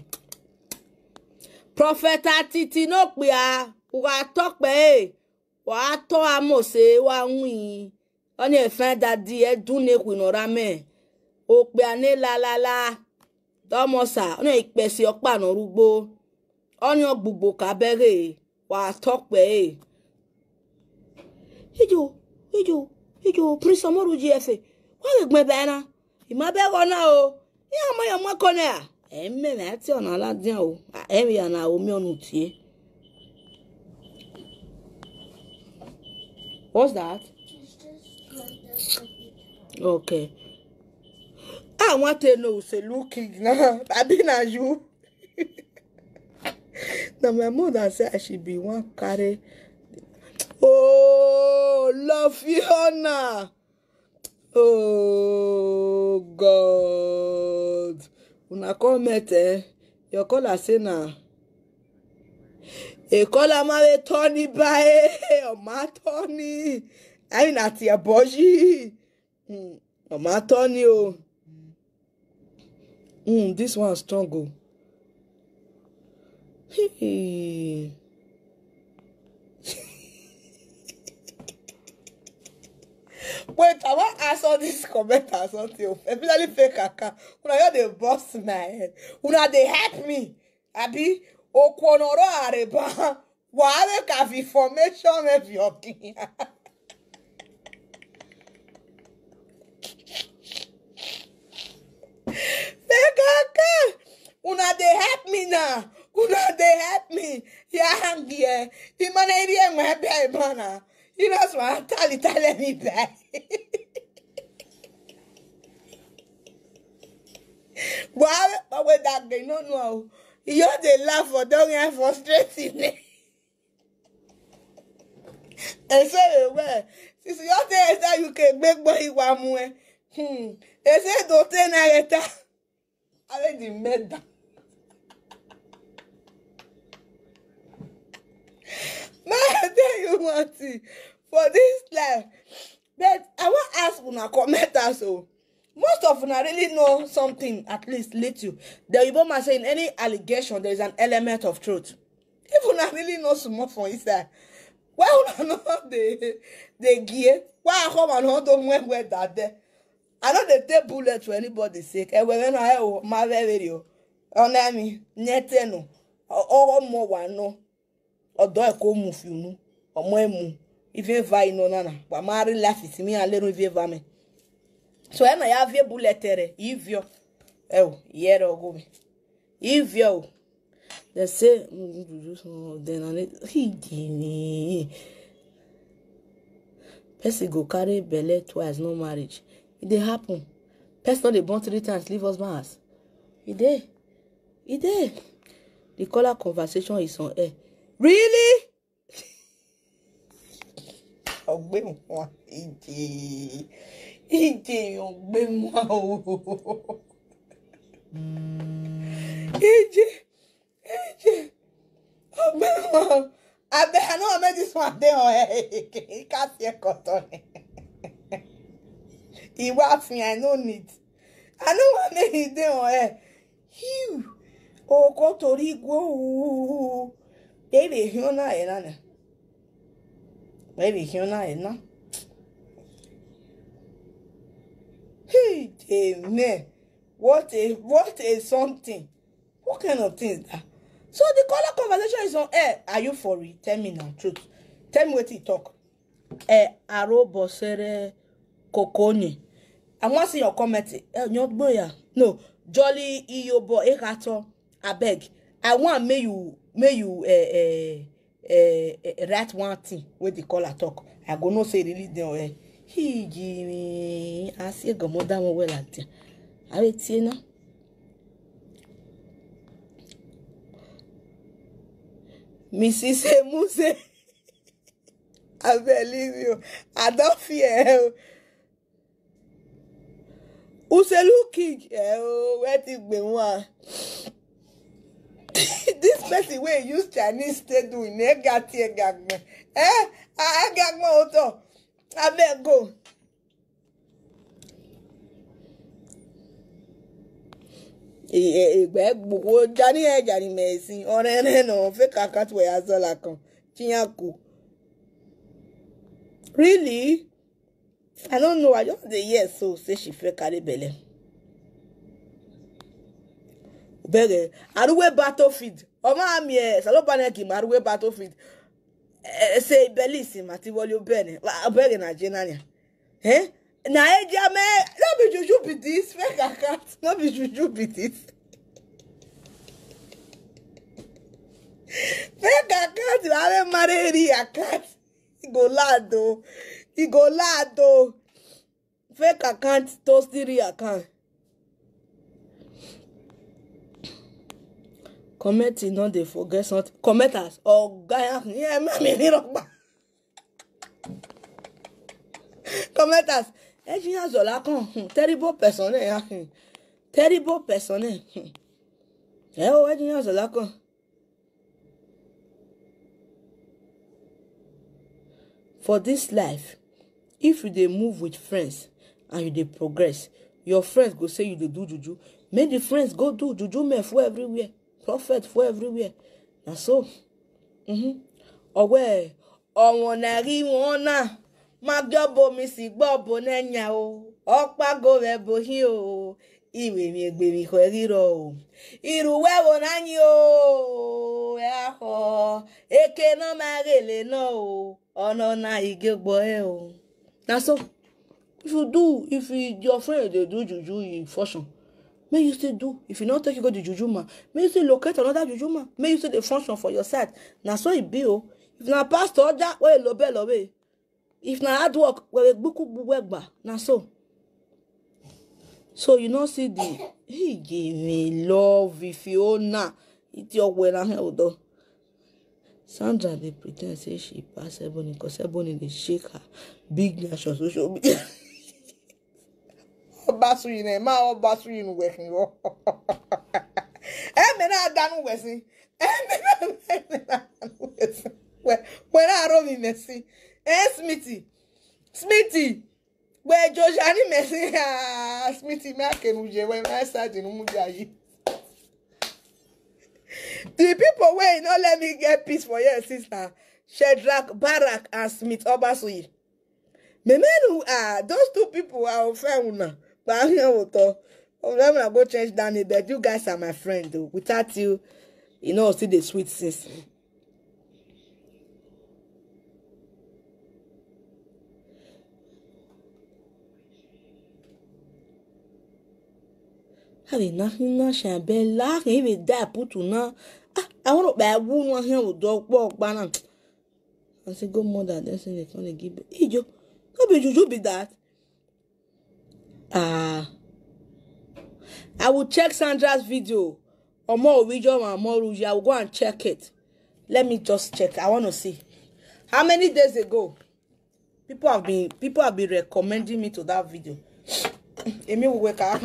Profeta Titi no kpia. Wa talk pe, eh. Wa to amose, wa win. Oni e find that di e do ne kwi no rame. O pe ane la la la. Domosa, oni e pesi opa no rugbo. Oni o gbugbo ka bere. Wa talk pe, eh. Ijo, ijo, ijo, Prince Omoru G F A. Wa we gbe be na. I ma be go na o. Ya mo ya mo ko na. E me me ati ona la dia o. E mi ya na o mi onu tie. What's that? Okay. I want to know say looking now. I been as you. Now my mother said she be one carry. Oh, love Fiona. Oh God. Una come met, eh? Your caller say na. E caller ma we Tony by. Oh, my Tony. I na ti aboji. Hmm. Oh, my Tony, oh. Hmm, this one strong, oh. Hey. Wait, I wan ask all this comment or something, oh, especially fake account. Una just dey burst my head. Una dey help me. Abi, okonoro areba. Wa make have information wey be your thing. Fake account. Una dey help me now. Una dey help me. Ya hang here. Imana iri enwe ebe a imana. You know, so I tell it, tell me back. Why? But with that, they no know. You just dey laugh for down here frustrating. And so, well, since you tell us that you can make money one more. Hmm. They say don't say na later. I let the murder. Man, I tell you one thing. For this life, but I wan ask una commenters, oh. Most of una really know something, at least little. The Igbo man say in any allegation, there is an element of truth. If una really know small for inside, why una no dey, dey gear? Why I come and hold on when we're that there? I no dey take bullet for anybody sake. Ewe, when I, oh, my very, oh. Onemi, nyetenu. O, o, mo wa no. Odo e ko mu fiunu. Omo emu. Ife va ino nana. Wa ma real life is me and learn ife va me. So, ena ya vie bullet ere. Ivio. Ewo, yere ogo me. Ivio. They say, mm, mm, mm, mm, then I need, he give me. Person go carry belle twice, no marriage. E dey happen. Person don dey born three times, leave husband house. E dey. E dey. The caller conversation is on air. Really? Ọgbẹ́ wọn, ìjì, ìjì ọgbẹ́ wọn o. Ìjì, ìjì ọgbẹ́ wọn. Abeg, I no wan make this one dey on air again. You can't see a cotton. Ìwà àfihàn, I no need. I no wan make e dey on air. Hiu. Oko tori igwe o. Baby, hiona ena na. Baby, hiona ena. Hey, amen. What a, what a something. What kind of thing is that? So the caller conversation is on air. Are you for it? Tell me now, truth. Tell me what he talk. Eh, aro bosere kokonye. I wan see your comment. Eh, nyogboya. No, Jolly Iyobo Ekato. Abeg, I wan make you, make you, eh, eh, eh, eh, write one thing wey the caller talk. I go know say e really dey on air. He give me, I see a gomoda well at there. I will see now. Missus Emuse, I believe you. I don't fear. Uselu King, eh, oh, where the gbe one? This person wey use Chinese take do in egati egagme. Eh? Ah, egagme oto. Abeg go. Ìgbẹ́ gbogbo dání ẹ̀ jàrí mẹ̀sìn ọ̀rẹ́ rẹ̀ náà fẹ́ kàkà tó ẹ̀yà zọ́là kan. Chiyanku. Really? I don't know. I just dey hear so say she fit carry belle. Bẹ́ẹ̀ Arúgbó battlefield. Ọmọ àmì ẹ̀ Salobanegi ma Arúgbó battlefield. Ẹ ṣe ìbẹ́lí ìsìn àti wọlé ọbẹ̀ ni. Ọbẹ̀ rẹ̀ Nàìjíríà ni. Eh? Na Eja me. No be juju be this. Fake account. No be juju be this. Fake account. You are married account. He go loud though. He go loud though. fake account to still real account. Comment, you know, they forget something. Commenters, oh, guy, yeah, man, me, me, rock. Commenters, Engineer Zola kan, hmm, terrible person, eh, ah, hmm. Terrible person, eh, hmm. Eh, oh, Engineer Zola kan. For this life, if you dey move with friends and you dey progress, your friends go say you dey do juju. Make the friends go do juju, men for everywhere, prophet for everywhere. Na so. Mm-hmm. Owe, ọnwụ na-arị nwa ọ na, ma gị ọ bụ m isi gba ọ bụ n'anya o, ọkpa gove bụ hi o, iwe mi egbe mi kwe gị rọ o. Iru we wo na nyi o, e ahọ, eke no ma gele no o, ono na ige gbo e o. Na so, if you do, if you, your friend dey do juju, you function, make you still do. If you no take you go the juju man, make you still locate another juju man. Make you still dey function for your side. Na so e be o. If na pastor, oja, we lo be lo be. If na hard work, we gbuku gbu we gba. Na so. So you no see the, he give me love, if you own na, it's your way na hell though. Sandra dey pretend say she pass Ebony 'cause Ebony dey shake her big nyash on social media. Ọba suyi na, ma ọba suyi nu wekin yo. E me na danu wesin. E me na, e me na danu wesin. We, we na ro mi mesi. Eh, Smithy. Smithy. We Joshua ni mesi. Ah, Smithy, me akenu je, we na sa dinu mu jayi. The people wey no let me get peace for here, sister, Shadrach, Barak, and Smith Obasuyi. Me, me, no, ah, those two people are fair una. But I don't know. Una go change that name, but you guys are my friend, though. Without you, you know, see the sweet since. Have nothing, nothing, bella, even that put to now. Ah, I want to buy one here with dog walk banana. I say, go mother, then say they come dey give birth. Ijo, no be juju be that. Ah, I will check Sandra's video. Omo Owijo and Omo Ruji, I will go and check it. Let me just check. I want to see. How many days ago? People have been, people have been recommending me to that video. Emi will wake up.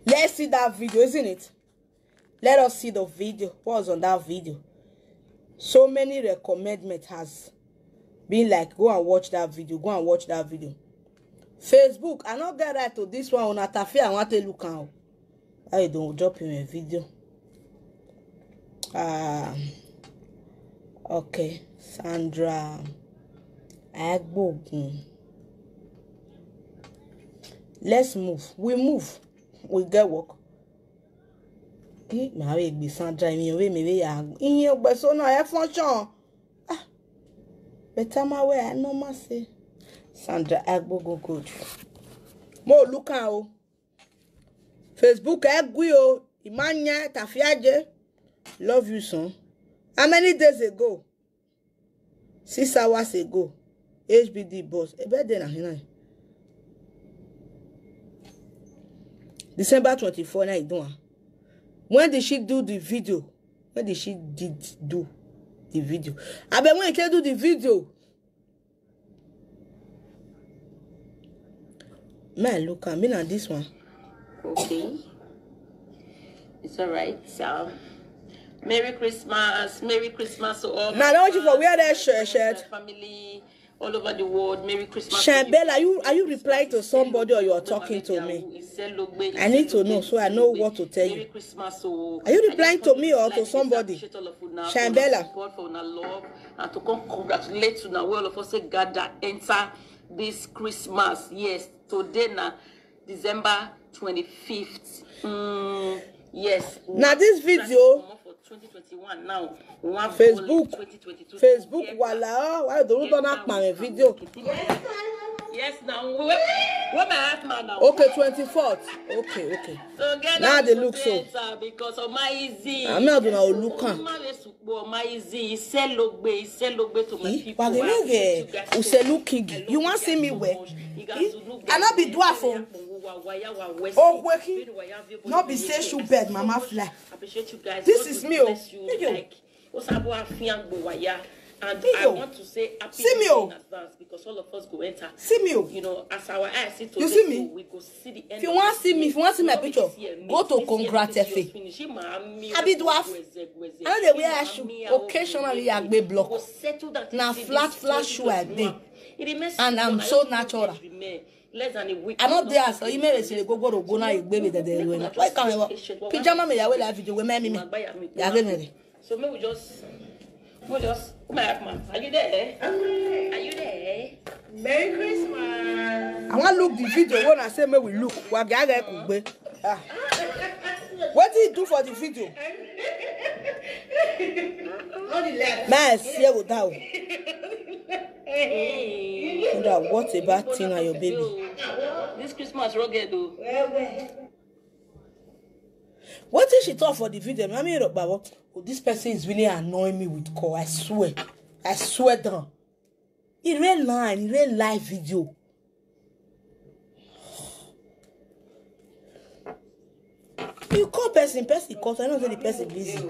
Let's see that video, isn't it? Let us see the video. What was on that video? So many recommendment has been like, go and watch that video. Go and watch that video. Facebook, I no get right to this one. Una tafi, I want to look out. I don't drop him a video. Ah, okay, Sandra Agbogun. Let's move. We move. We get work. Ki ma we gbe Sandra, mi we mi we ya. Iyen gbe so na e function. Ah. Better ma we, I no ma say. Sandra Agbogun good. Mo look am o. Facebook e gui o. Imanya Tafiaje. Love you, son. How many days ago? Six hours ago. H B D boss. E birthday na hina. December twenty-four na e do am. When did she do the video? When did she did do the video? I bet when she do the video. Man, look at me now, this one. Okay. It's all right. So, Merry Christmas. Merry Christmas to all. Now, don't you for wear that shirt, shirt? Family all over the world. Merry Christmas. Shine Bella, are you, are you replying to somebody or you are talking to me? I need to know so I know what to tell you. Merry Christmas. So, are you replying to me or to somebody? Shine Bella. And to come congratulate you now. All of us say gather, enter this Christmas. Yes, today na December twenty-fifth. Mm, yes. Now this video, for twenty twenty-one now. Facebook, Facebook, wala, why don't you knock my video? Yes, now. Where, where my heart man now? Okay, twenty-fourth. Okay, okay. So get Now they look so. Because of my easy. I'm not gonna look am. Mma be sukpo, my easy. Iselogbe, Iselogbe to my Eh, people. Wagene, I appreciate you guys so Uselu much. King. I love You you want see guys me so where? Much. You guys Eh, will look I not be good. Dwarf o. Wa, wa, ya, wa, wa, Oh, si. Weki. Binu wa ya vi bo No be ni say ni shoe so bed, mama much. Fly. Appreciate you guys. This God is will me o. Bless you. Thank you. Like, Osabo Afiangbo Waya. And Hey, I yo. Want to say happy See me, birthday oh. In advance because all of us go enter. See me, oh. You know, as our eyes see to You see me? We go see the end If you of want this see me, if you want see my picture, go to Congrats F A. Finish. Him and me I be dwarf. Gweze, gweze. I know they wear Him and shoe me are occasionally, okay. I gbe block. Go settle that Now thing, flat, this flat shoe I twenty twenty-one. Dey. It dey mess And me I'm up. So I don't natural. Remain. Less than a week. I know they are so you may say go go go now you baby that they doing. Why come on? Pajama me ya we live video we me me. Ya we me. So may we just, we just, my man, are you there? Are you there? Merry Christmas. I want look the video when I say may we look. Wa ga ga ku gbe. Ah. What did he do for the video? Not the left. Nice, here we down. Hey. What a bad thing are your baby. This Christmas rugged though. What did she talk for the video? Mami, look, Baba, oh, this person is really annoying me with call. I swear. I swear down. In real line, in real life video. You call person, person calls. I know say the person busy.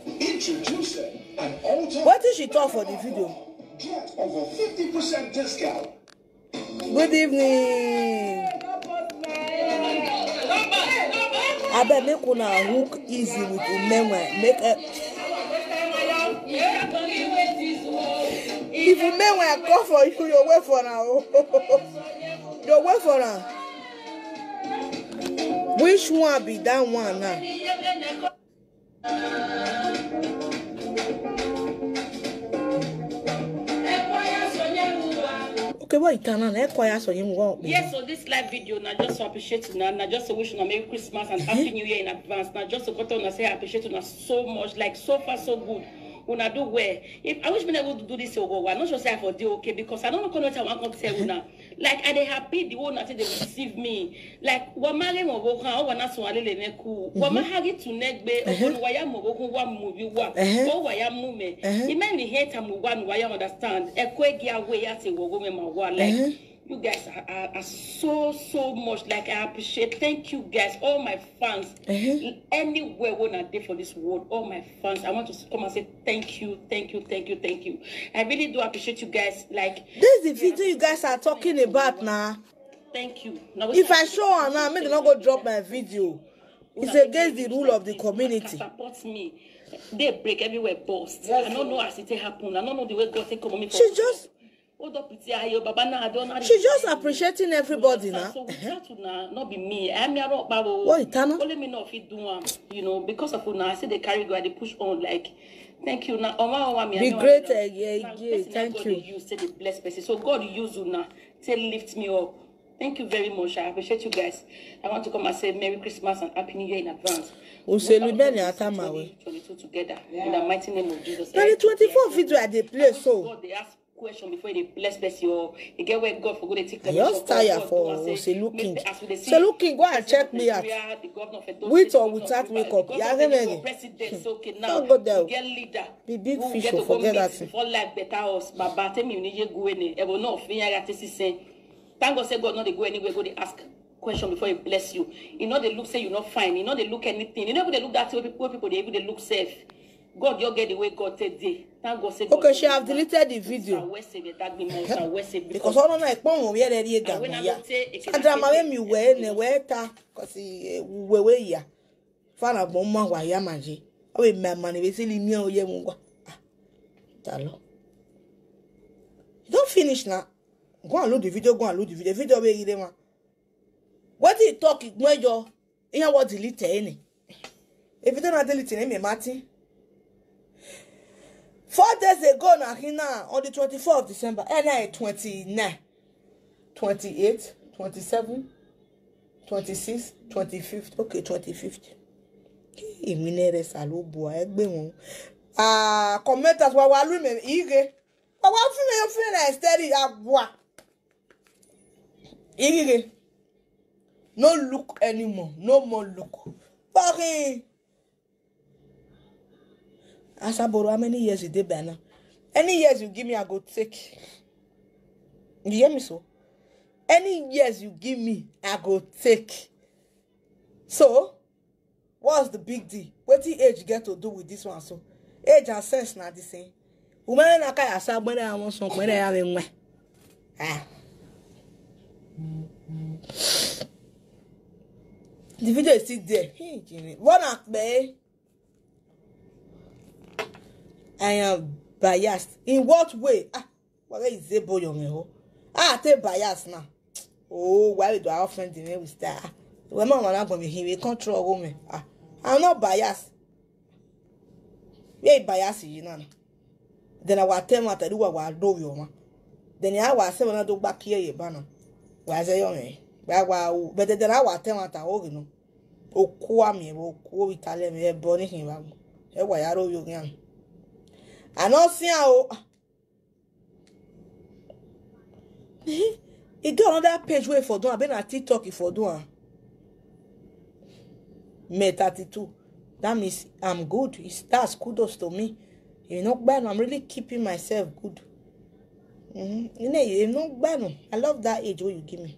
Introducing an all-time What did she talk for the video? Get over fifty percent discount. Good evening. Abeg make una hook easy with umenwe make uh, if umenwe come for you you wait for am o you wait for am which one be that one now. Okay, what you turn on? Yes, so this live video now just to appreciate you now, now just to wish you a Merry Christmas and Happy New Year in advance. Now just to go on and say I appreciate you now so much, like so far so good. Una do well. If I wish me never do this over, I'm not sure say I for do okay because I don't know what I want to tell you now. Like I dey happy the whole nothing they receive me. Like wa mare mo wo kan wa na sun alele ne ku. Wa ma hari tu negbe ogun wa ya mo wo kun wa mu bi wa. Wa wa ya mu me. Ime ni he ta mu wa nu wa ya understand. E ko egi awe ya se wo go me ma wa like. You guys are, are, are so so much like I appreciate. Thank you guys, all my fans. Anywhere when I did for this world, all my fans, I want to come and say thank you, thank you, thank you, thank you. I really do appreciate you guys. Like this is the video you guys are talking about now. Thank you. Now, if I show her now, make them not go drop my video. It's against the rule of the community. Support me. They break everywhere, boss. I don't know as it happen. I don't know the way God take come on me. She just Hold up with your baba now. I don't know. She's just appreciating everybody now. So without una, not be me. I'm your rock babo. What Itana? Only me not fit do am. You know, because of una, I say they carry go, they push on. Like, thank you now. Oma oma me. Be great again. Thank you. You say the blessed person. So God use you now. Say lift me up. Thank you very much. I appreciate you guys. I want to come and say Merry Christmas and Happy New Year in advance. Uselu bene atamawe. Twenty-two together in the mighty name of Jesus. Twenty twenty-four video I dey play so. God, they ask question before they bless bless you. You get where God for go dey take I just tire for Oselu King. Oselu King, go and check me out. With or without makeup. Yeah, president. Okay, now we get leader. Be big fish for get that thing. Before life better us, Baba, tell me you need to go in. Ever no, Thank God say God no dey go anywhere, go dey ask question before he bless you. You know they look say you not fine. You know they look anything. You know they look that way people, people they even they look safe. God, you get the way God take day. Thank God say God Okay, she have deliveted the video. Because all of my phone will be ready. Sandra, my me where ne where ta because we we ya. Fana bon ma wa ya manje. Awe my money we sili mi o ye mu wa. Talo. You don't finish now. Go and load the video. Go and load the video. Video wey you dey ma. What he talk? Ignore your. Iyan what delete any. If you don't delete any, Martin. Four days ago, now he now on the twenty-fourth of December, and I twenty-nine, twenty-eight, twenty-seven, twenty-six, twenty-fifth. Okay, twenty-fifth. Èmi ní rẹ̀ sàlóbù ẹgbẹ́ wọn. Ah, commenters wa wa lóyún mi ire. Wa wa fún mi fún mi I steady agwa. Igige. No look anymore. No more look. Fucking. Asaboro, how many years you dey by now? Any years you give me, I go take. You hear me so? Any years you give me, I go take. So, what's the big deal? Wetin age get to do with this one so? Age and sense na the same. Umere na kaya sa gbere awon son gbere ya we nwe. Ah. The video is still there. Hey, Jimmy. What a be? I am biased. In what way? Ah, what is a boy on me? Ah, take bias now. Oh, why do I offend the name with star? When my man going to him, he control woman. Ah, I'm not biased. We bias you know. Then I will tell my tell you what I do you man. Then I will say when I do back here you banner. Why say you me? Why why? But then I will tell my tell you know. Okua me, okua Italian me, boni him babu. E wa yaro yo yan. I no see am o. E get another page wey for do am, abi na TikTok e for do am. May thirty-two. That means I'm good. It's, that's kudos to me. You know, but I'm really keeping myself good. Mm-hmm. You know, you know, but no, I love that age wey you give me.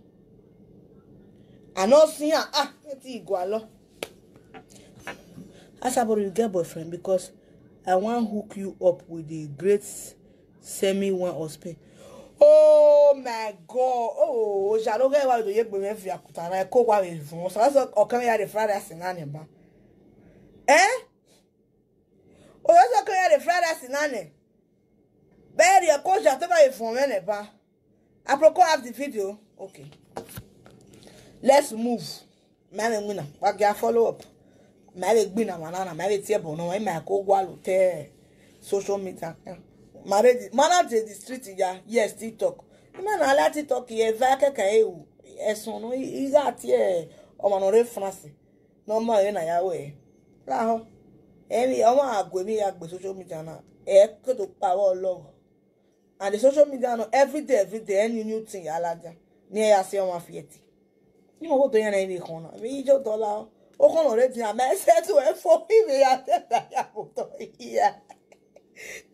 I no see am. Ah, let it go along. Asaboro, you get boyfriend because I wan hook you up with the great Semi one Ospe. Oh my God. Oh, Jalo get wa do ye gbe me fi akuta na ko wa we fun. So so o kan ya de Friday asinane ba. Eh? O so kan ya de Friday asinane. Bẹ́ẹ̀ni, ẹ kó ṣàtọ́ báyìí fún ọ̀rẹ́ rẹ̀ bá. Aproko have the video. Okay. Let's move. Mẹ́rin gbìnà, wàgẹ́ follow up. Mẹ́rin gbìnà wà náà, mẹ́rin tí ẹ bọ̀ náà, ẹ̀ máa kó wà ló tẹ́ social media. Marriage, manage the street ya, yes, TikTok. Ẹ máa náà lá TikTok yẹ, ẹ fẹ́ kẹ̀kẹ́ ẹ wò, ẹ̀sùn náà, ìyá àti ẹ̀ ọmọ náà rẹ̀ France. Normal ẹ̀ náà yà wẹ̀. Láhọ́, ẹ̀mí ọmọ àgọ́ mi yà gbé social media náà, ẹ̀ kó tó pa wọ́ lọ́wọ́. And the social media no every day, every day, any new thing, alaja. Ni ya se wan fieti. Ni mo go to yana ibi kan na. Mi jo dola. O kan already na me say to e for me me ya te da ya mo to. Yeah.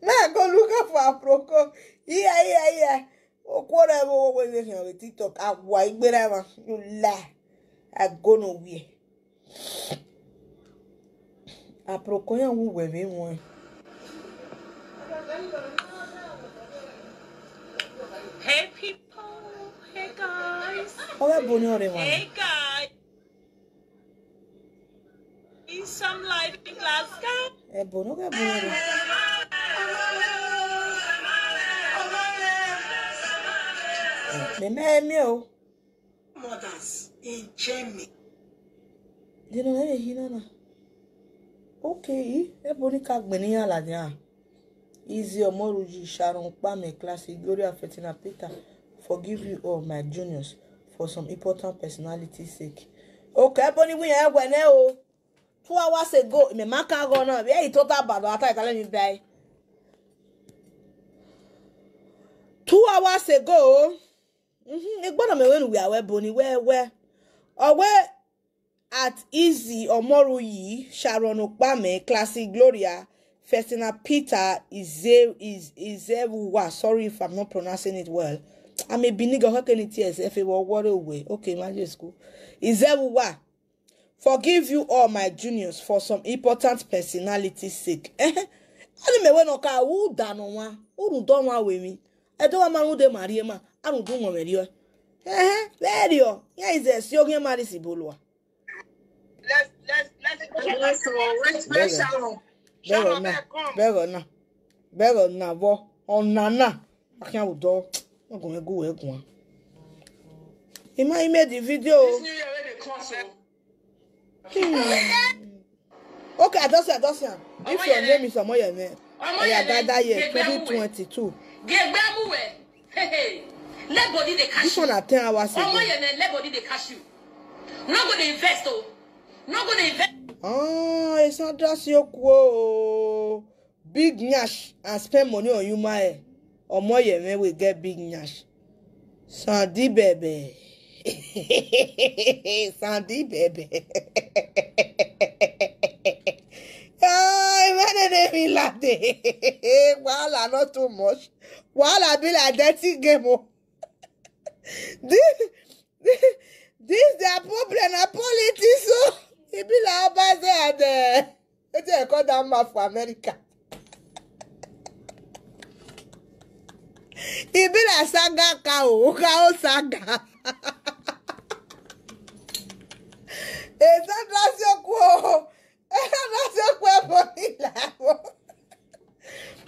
Na go look up for Aproko. Yeah, yeah, yeah. O ko re mo wo we we TikTok. Awa igbere ma. You lie. I go nowhere. Aproko yan wu we we won. Hey people, hey guys. Owe boni ore won. Hey guys. Is some light in Glasgow. E boni, owe boni ore. Me me me o. Mothers in Germany. Dino ebe hina na. Okay, e boni ka gbeni ya la dia. Easy Omoruji, Sharon Pame, Classic, Gloria, Fetina Peter, forgive you all my juniors for some important personality sake. Okay, boni wi ya gwe ne o. Two hours ago, me maka go na. Where he total bad ata itale mi bai. Two hours ago, mm-hmm, igbona me wenu we awe boni we we. Owe at Easy Omoruyi, Sharon Okpame, Classic Gloria, Festina Peter, Ize, Iz, Izebuwa. Sorry if I'm not pronouncing it well. I'm a Biniga Hokeni T S F A World Way. Okay, my school. Izebuwa. Forgive you all my juniors for some important personality sake. Ani me we no ka u da no wa. Uru do wa we mi. E do wa ma u de mari ma. Anu du mo me ri o. Eh, very o. Here is a sio ge mari si bolua. Let's let's let's let's Bẹ́ẹ̀ Shalom. Bẹ́ẹ̀ Shalom, náà. Bẹ́ẹ̀ náà. Bẹ́ẹ̀ náà. Bọ́ ọ̀nà náà. Akínyàwó dọ́. Ọkùnrin ẹgún ẹgún wa. He made the video. This new year wey dey come so. Hmm. Okay, I don see, I don see am. If your name is Omoyeme, Oya Dada here, twenty twenty-two. Gegbemuwe. Hey, hey. Let body dey catch you. This one na ten hours ago. Omoyeme, let body dey catch you. No go dey invest o. No go dey invest. Oh, it's not just your quo. Big nyash and spend money on human hair. Omoyeme will get big nyash. Sandy baby. Sandy baby. Ah, my name is Lade. Wahala not too much. Wahala be like dirty game. Oh. This, this, this their problem na politics. So e be like Obaze and uh, wetin I call that man for America. E be like saga cow, cow saga. Esandra Siokwo, Esandra Siokwo Ebony Labo.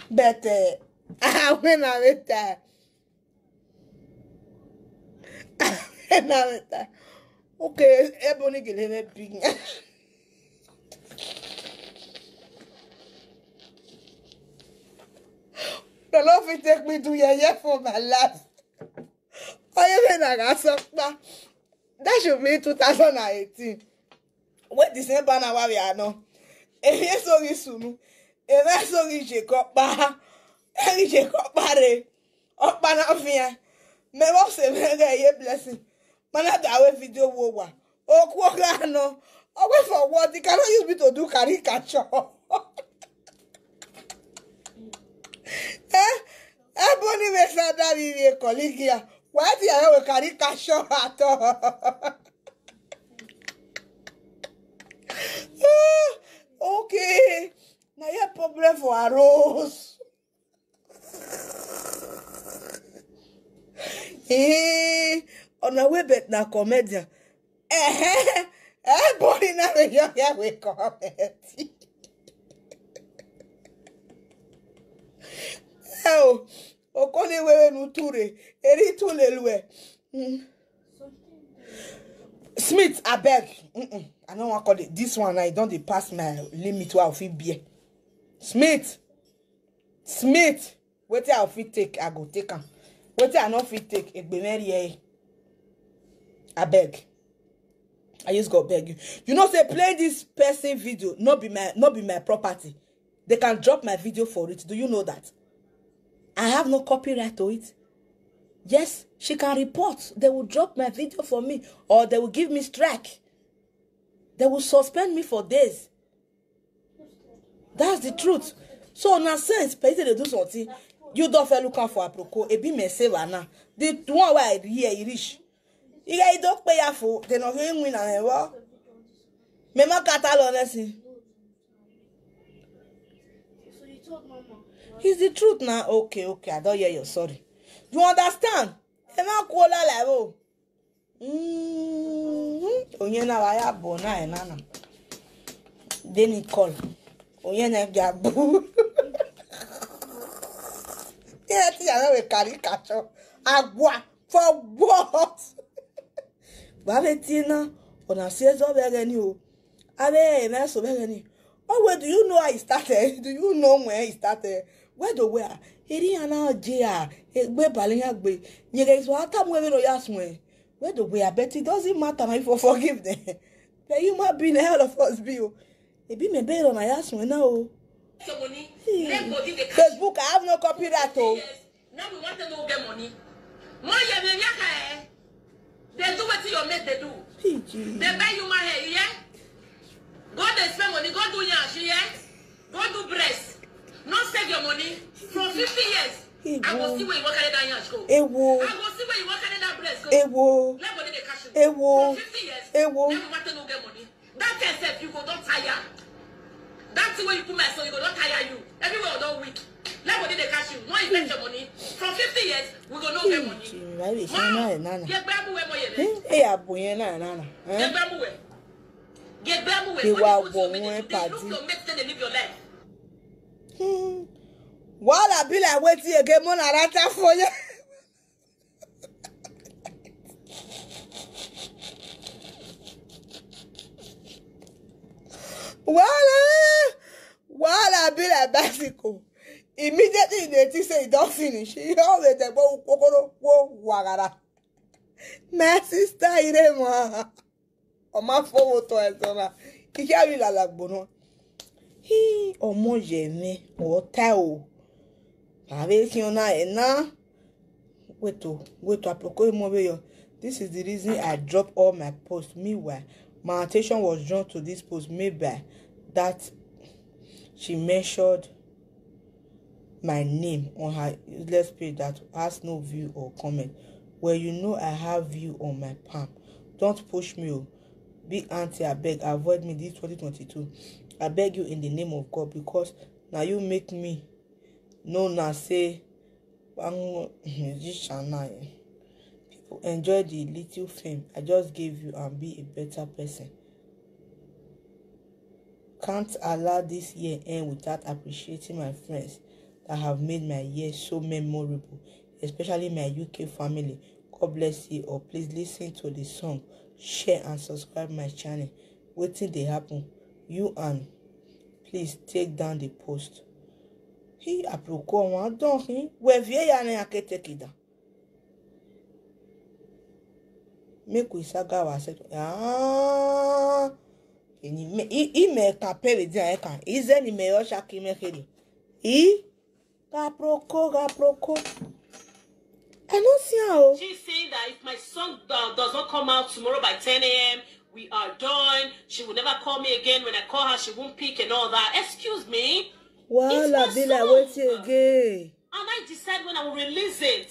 But uh, when I went there, when I went there, okay, Ebony Gelebe big. They no fit take me do yeye for my life. Oye me na ga sokpa. That should be two thousand and eighteen. Wey December na wa we are now. Eye sori sunu. Eye sori je kopa. Eye je kopa re. Opa na fia. Me wo se me ga ye blessing. Mana da we video wo wa. Oku oga no. Owe for what? You cannot use me to do caricature. Eh? Ebony wey Sandra be a colleague here. Why do you have a caricature at all? Okay. Now your problem for arose. Eh, on a way bet na comedian. Eh, eh, boy, now we young, yeah, we comedy. Oh, Okoni wewe nuture, eri tulelue. Mm. Smith, I beg. Mm-mm. I don't want to call it this one. I don't dey pass my limit where I fit bear. Smith, Smith, wetin I fit take, I go take am. Wetin I no fit take, egbe meri eh. I beg. I use God beg you. You know, say play this person video, not be my, not be my property. They can drop my video for it. Do you know that? I have no copyright to it. Yes, she can report. They will drop my video for me, or they will give me strike. They will suspend me for days. That's the truth. So na sense, person dey do something. You don't fair look out for aproko. E be me say na the one where I hear e reach. You guys don't pay for. They no going win and what? Me ma kata lo nesi. It's the truth now. Okay, okay. I don't hear you. Sorry. You understand? E ma kola la wo. Mm-hmm. Onye na wa ya bo na e na na. Then he call. Onye na ya bo. Yeah, ti ya we caricature. Agwa for what? Babe Tina, ona siezo begeni o. Abe me so begeni. Oh, wait, do you know how it started? Do you know when it started? Where the where? Eri ana jea, egbe balinya gbe. Nyege is what time we no yaswe. Where the where? But it doesn't matter now if you forgive them. The human being, all of us be o. E be me be on yaswe now o. Hey. Facebook, I have no copyright o. Now we want to know get money. More you may yaka eh. They do what your mate they do. P G. They buy you my hair, yeah? Go they spend money, go do yash, yeah? Go do breast. No save your money. For fifty years, hey, I go see where you work at that yash go. Hey, I go see where you work at that breast go. Hey, let money they cash you. Hey, for fifty years, hey, now we want to know get money. That time sef, you go don tire. That thing wey you put my son, you go don tire you. Everywhere don weak. Let money dey catch you. No invest your money. From fifty years, we go no get money. Hey, Jimmy, why you say no, no, no? Yegbe abu we mo yeme. Hey, hey, abu yen na, na, na. Eh? Yegbe abu we. Yegbe abu we. Hey, what wa you put your mate dey do? Look your mate, then they live your life. Hmm. Wahala be like wetin again, mo na rata for you. Wahala, wahala be like bicycle. Immediately you dey think say e don finish, you always dey go kokoro wo wagara. My sister, you dey mo. Oma fowo to ezona. Ike abi lalagbono. Hi, omo yeme, ota o. Tàbí kí n ná ẹ̀ ná. Wait o, wait o, àpòkò ìmọ̀ wẹ̀ yọ. This is the reason I drop all my posts. Meanwhile, my attention was drawn to this post made by that she mentioned my name on her useless page that has no view or comment. Well, you know I have view on my palm. Don't push me o. Big auntie, I beg, avoid me this twenty twenty-two. I beg you in the name of God, because now you make me know now say I'm musician now. Eh. People, enjoy the little fame I just gave you and be a better person. Can't allow this year end without appreciating my friends that have made my year so memorable, especially my U K family. God bless you all. Please listen to the song, share and subscribe my channel. Wetin dey happen? You and please take down the post. He aproko wan don hin. We vie ya na ake take it down. Make we saga wa set. Ah. Ini me i i me ka pere dia e ka. Ize ni me yo shaki me kedi. I kaproko kaproko. I no see her o. She's saying that if my song uh, does not come out tomorrow by ten a m, we are done. She will never call me again. When I call her, she won't pick and all that. Excuse me. Wahala be like wetin again? And I decide when I will release it.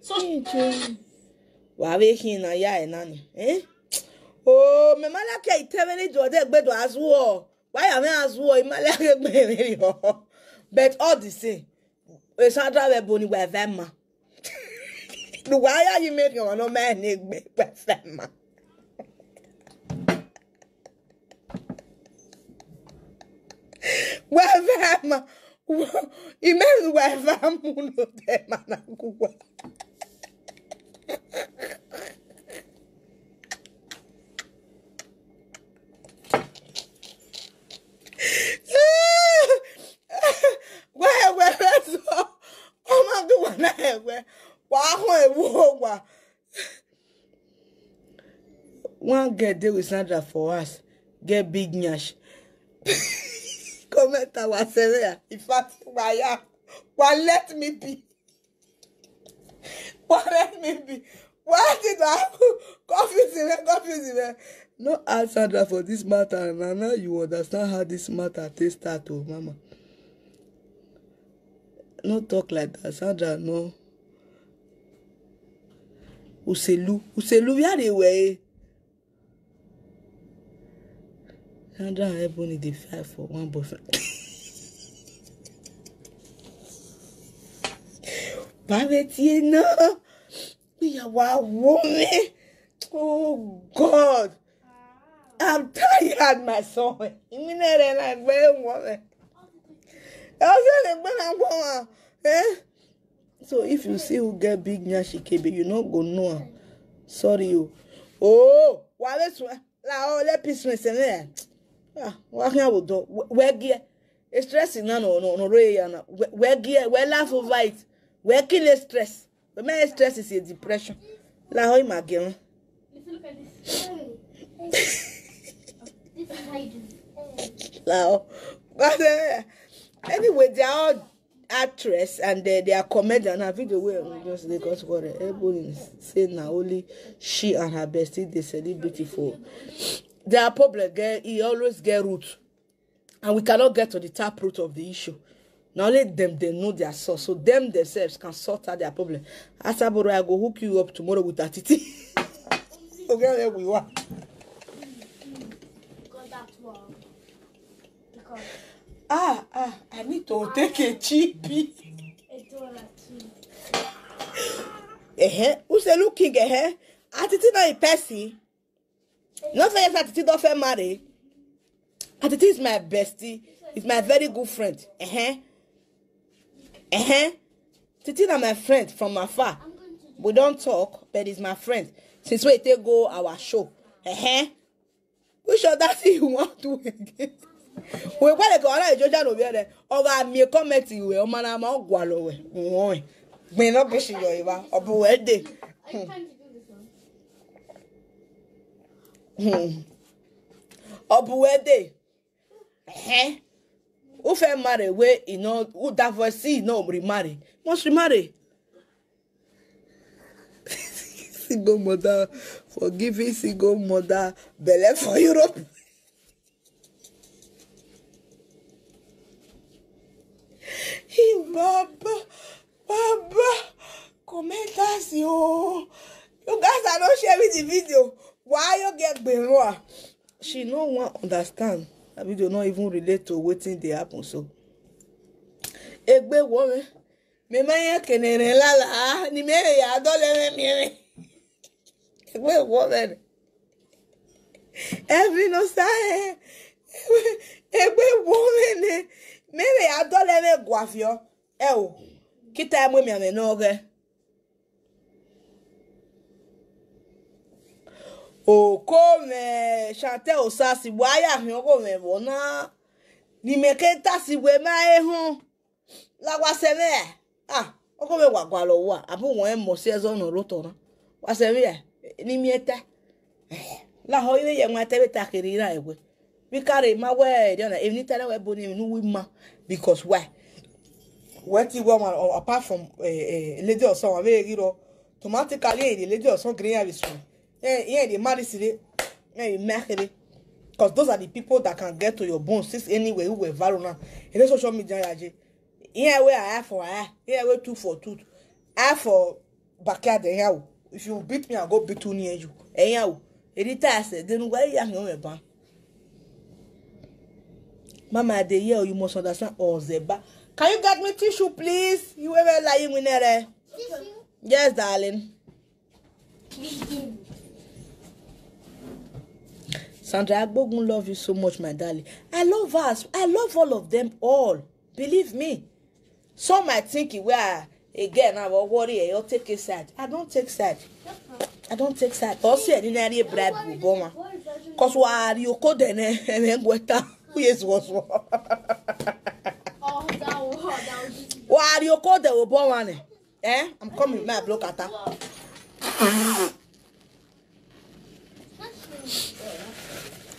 So. Wàá wé kí n na ya ẹ̀ náà ni. Eh? Oh, me mala ke iteveli do de gbe do azuo. Why am I azuo? Imala ke gbe me yo. But all the same, Sandra we boni we vema. The why are you making on no man ni gbe we vema? We vema. Ime we vema no de mana kuwa. Wewe so. Oma do wana ewe. Wa ho ewo wa. One girl dey with Sandra for us. Get big nyash. Comment our seria. In fact, why ya? Why let me be? Why let me be? Why did I confuse him? Confuse him. No ask Sandra for this matter. Now, now you understand how this matter take start, oh mama. No talk like that, Sandra. No. Uselu, Uselu, where they were? Sandra and Ebony dey fight for one boyfriend. Bàbá tiẹ̀ náà, ìyàwó àwọn mi. Oh God, I'm tired, my son. Èmi náà rẹ̀ náà gbé wọn rẹ̀. Ẹ ọ́ sẹ́ni gbé náà gbọ́ wọn. Eh? So if you see who get big nyash ikebe, you no go know am. Sorry o. Oh, wale swe. La o le pisme sene. Ah, wa kan wo do. We gie. Stress na no no no re ya na. We gie. We laugh over it. We kill the stress. The main stress is a depression. La ho imagine. This is how you do it. Now, but uh, anyway, they are all actress and uh, they are comedian. Her video where we just they got for the Ebony say na only she and her bestie the celebrity for their problem. Get he always get root, and we cannot get to the tap root of the issue. Now let them they know their source, so them themselves can sort out their problem. Asaboro, I go hook you up tomorrow with Atiti. Okay, there we are. Ah, ah, I need to take a G P. Eh, who's a looking eh? Atiti na a person. Not say yes, Atiti don't fair marry. Atiti is my bestie. He's my very good friend. Uh-huh. Uh-huh. Titi na my friend from afar. We don't talk, but he's my friend. Since we take go our show. Uh-huh. Which other thing you want to again? We go like our Georgia no be there. Oga mi comment we o mana ma ogwa lo we. Won. Gbe no be shi yo iwa. Obu we dey. Hmm. Obu we dey. Eh? Who fit marry wey e no, who divorcee no remarry, must remarry. Single mother, forgiving single mother, belle for Europe. Hey, Baba, Baba, commenters, yo. You guys are not sharing the video. Why you get Benua? She no wan understand. The video no even relate to wetin dey happen so. Egbe wo me. Me ma ye kenere lala. Ni me ya dole me me. Egbe wo me. Every no say. Egbe wo me ne. Me ya dole me gwafio. E o. Kita mo mi ame no ge. Okome Chantel Osasi, waya hiogo me bona. Ni meke tasi we ma ehun. La wa se me. Ah, okome wa gwa lo wa. Abu won e mo si ezo no roto na. Wa se me. Ni mi eta. La ho iwe ye mo ete be takiri ra ewe. We carry my way. Don't even tell we boni nu we ma. Because why? What you want, apart from, eh, eh, lady or someone, we, you know, automatically, eh, the lady or some green area is from. Eh, yeah, the marry sire. Eh, you make it. Because those are the people that can get to your bones since anywhere you were viral now. In the social media, yeah, yeah, where I have for I, yeah, where two for two. I for backyard, eh, yeah. If you beat me, I'll go beat you near you. Eh, yeah. Edita said, then why you have no ban? Mama, I dey hear you, must understand. Ozeba. Can you get me tissue, please? You ever lying in there? Yes, darling. Sandra Agbogun, love you so much, my darling. I love us. I love all of them all. Believe me. Some might think you were again. I will worry. You take a side. I don't take side. I don't take side. Also, I didn't any bribe with Obama. Cause why are you coding? And then what? Who is was what? Why are you coding Obama? Eh? I'm coming. My block attack.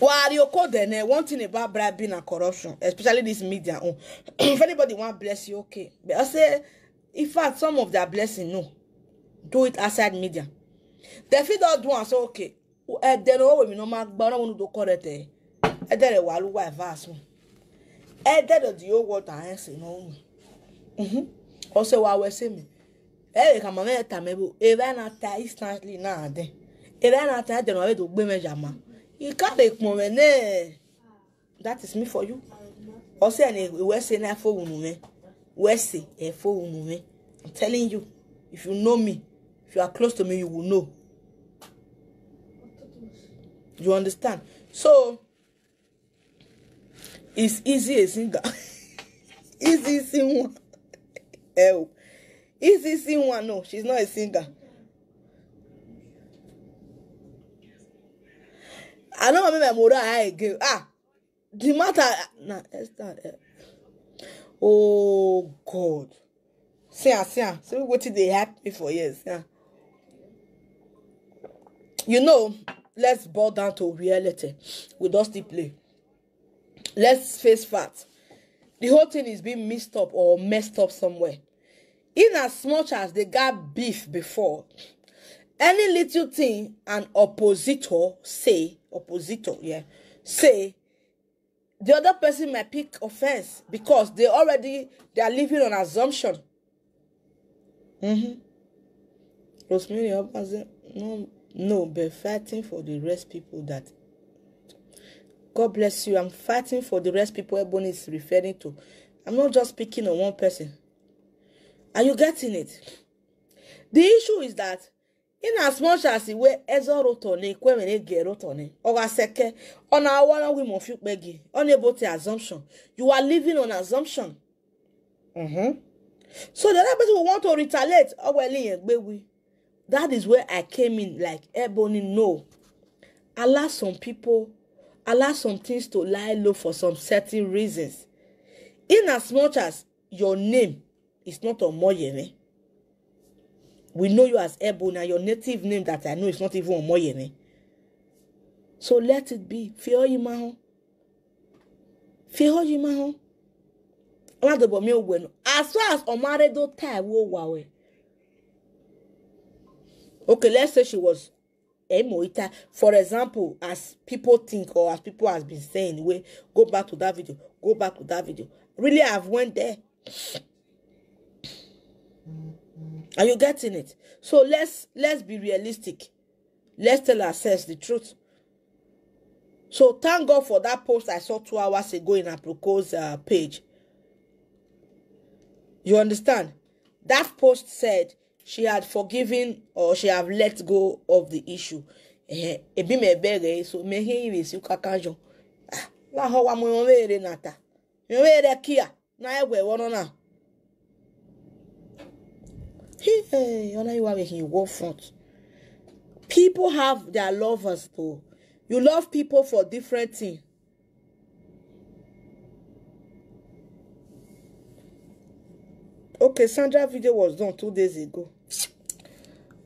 Wari Okode, eh, one thing about bribing and corruption, especially this media own. If anybody want bless you, okay. But I say, in fact, some of their blessing, no. Do it outside media. They fit not do and say, okay. Eh, they know we no mark, but I don't want to do correct, eh. Eh, they wa lu wa verse. Eh, they do the whole world and say no. Mm-hmm. Also, why we say me? Eh, come on, eh, time, eh, if I not tie instantly now, then. If I not tie, then I do be me jama. You can't make moment, eh. That is me for you. Also, and we say na for woman, eh. We say, eh, for woman, eh. I'm telling you, if you know me, if you are close to me, you will know. You understand? So, it's easy a singer. Easy sing one. Oh. Easy sing one. No, she's not a singer. I don't remember Mora again. Ah, the matter. Nah, Esther. Eh. Oh, God. See, ah, see, ah. See what they happen for years. Yeah. You know, let's boil down to reality. We don't still play. Let's face facts. The whole thing is being mixed up or messed up somewhere. In as much as they got beef before, any little thing an oppositor say, oppositor, yeah, say, the other person might pick offense because they already, they are living on assumption. Mm-hmm. Rosemary Obaze, no, no, be fighting for the rest people that. God bless you. I'm fighting for the rest people Ebony is referring to. I'm not just picking on one person. Are you getting it? The issue is that in as much as we ezorotone, kwemene gerotone, ogaseke, on our one we mofu begi, on about the assumption. You are living on assumption. Mm-hmm. So the other person will want to retaliate. Oh, well, yeah, baby. That is where I came in, like Ebony. No, allow some people, allow some things to lie low for some certain reasons. In as much as your name is not Omoyeme, we know you as Ebony, and your native name that I know is not even Omoyeme. So let it be. Fioyimaho. Fioyimaho. Amadobomi Ogwenu. As far as Omaredo tie wo wawe. Okay, let's say she was Emoita. For example, as people think or as people has been saying, we go back to that video, go back to that video. Really, I've went there. Are you getting it? So let's let's be realistic. Let's tell ourselves the truth. So thank God for that post I saw two hours ago in Aproco's uh, page. You understand? That post said she had forgiven or she have let go of the issue. Eh, ebi me bere, so me he iwe si ukakanjo. Ah, la ho wa mo yon vere nata. Yon vere kia. Na ewe wono na. He, eh, ona iwa we he war front. People have their lovers though. You love people for different things. Okay, Sandra video was done two days ago.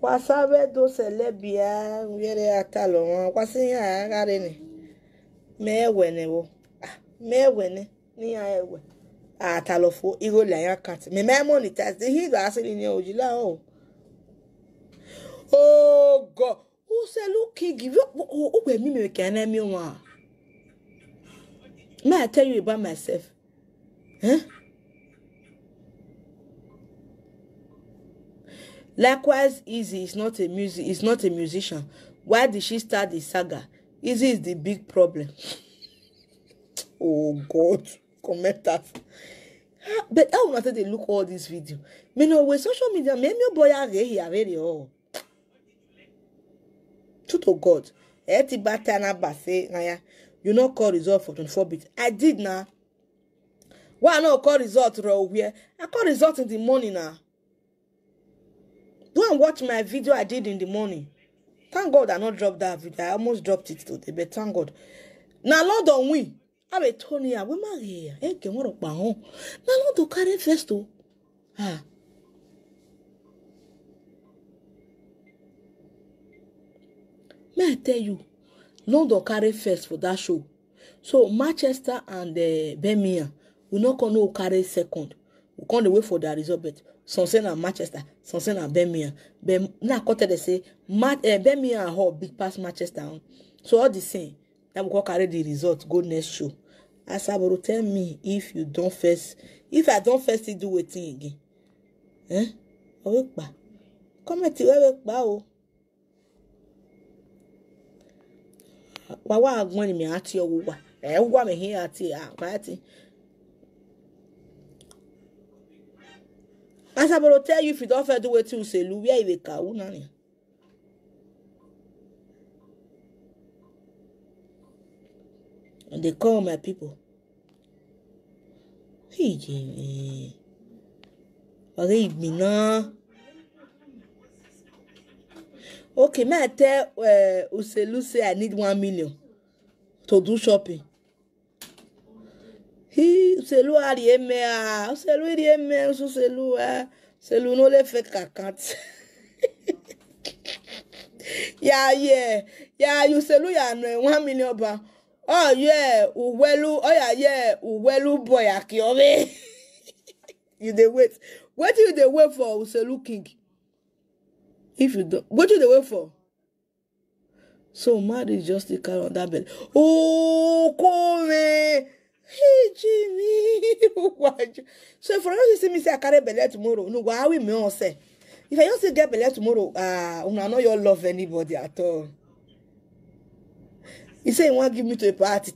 Wasabe do celebia, where atalo, wasi ya gare ni. Me wene wo. Ah, me wene ni ya ewe. Atalo fo igo la ya kat. Me me monetize. The he ga asili ni ojila o. Oh God. Who say look king? Who who who me me can me one? May I tell you about myself? Huh? Likewise, Easy is not a music is not a musician. Why did she start the saga? Easy is the big problem. Oh God, comment that. Ah, but how una take dey look all this video? Me no wey social media, me me boy are here already oh. True to God. Eti bata na ba say na ya. You no call result for twenty-four bit. I did na. Why I no call result raw where? I call result in the morning now. Go and watch my video I did in the morning. Thank God I not dropped that video. I almost dropped it today, but thank God. Now London win. I be Tony, I will marry here. Eh, ke woro pa hon. Now London carry first oh. Ah. May I tell you, London carry first for that show. So Manchester and uh, Birmingham, we not gonna carry second. We can't wait for that result, but some say na Manchester, some say na Birmingham. But now I come tell them say Ma- uh, Birmingham hall big pass Manchester. Oh. So all the same, now we go carry the result go next show. Asaboro, tell me if you don't first, if I don't first do a thing again. Eh? Owepa. Comment where we pa o. Wa wa agbon ni mi ati owo wa. Eh, wa me here ati ah, wa ati. Asaboro tell you if you don't first do wetin you say, lu where you dey kawu na ni. And they call my people. Hey, Jimmy. Okay, me now. Okay, may I tell uh, Uselu say I need one million to do shopping. He Uselu ari eme ah, Uselu iri eme Uselu ah, Uselu no le fake account. Yeah, yeah, yeah. You Uselu ya no one million ba. Oh yeah, Uwelu. Oh yeah, yeah, Uwelu boy akiove. You dey wait. What you dey wait for Uselu King? If you don't, what you dey wait for? So marriage just dey carry on that belle. Oh, come. Hey, Jimmy. So if you see me say I carry belle tomorrow, no, why we me on say? If I don't say get belle tomorrow, ah, uh, una no your love anybody at all. He say he wan give me to a party.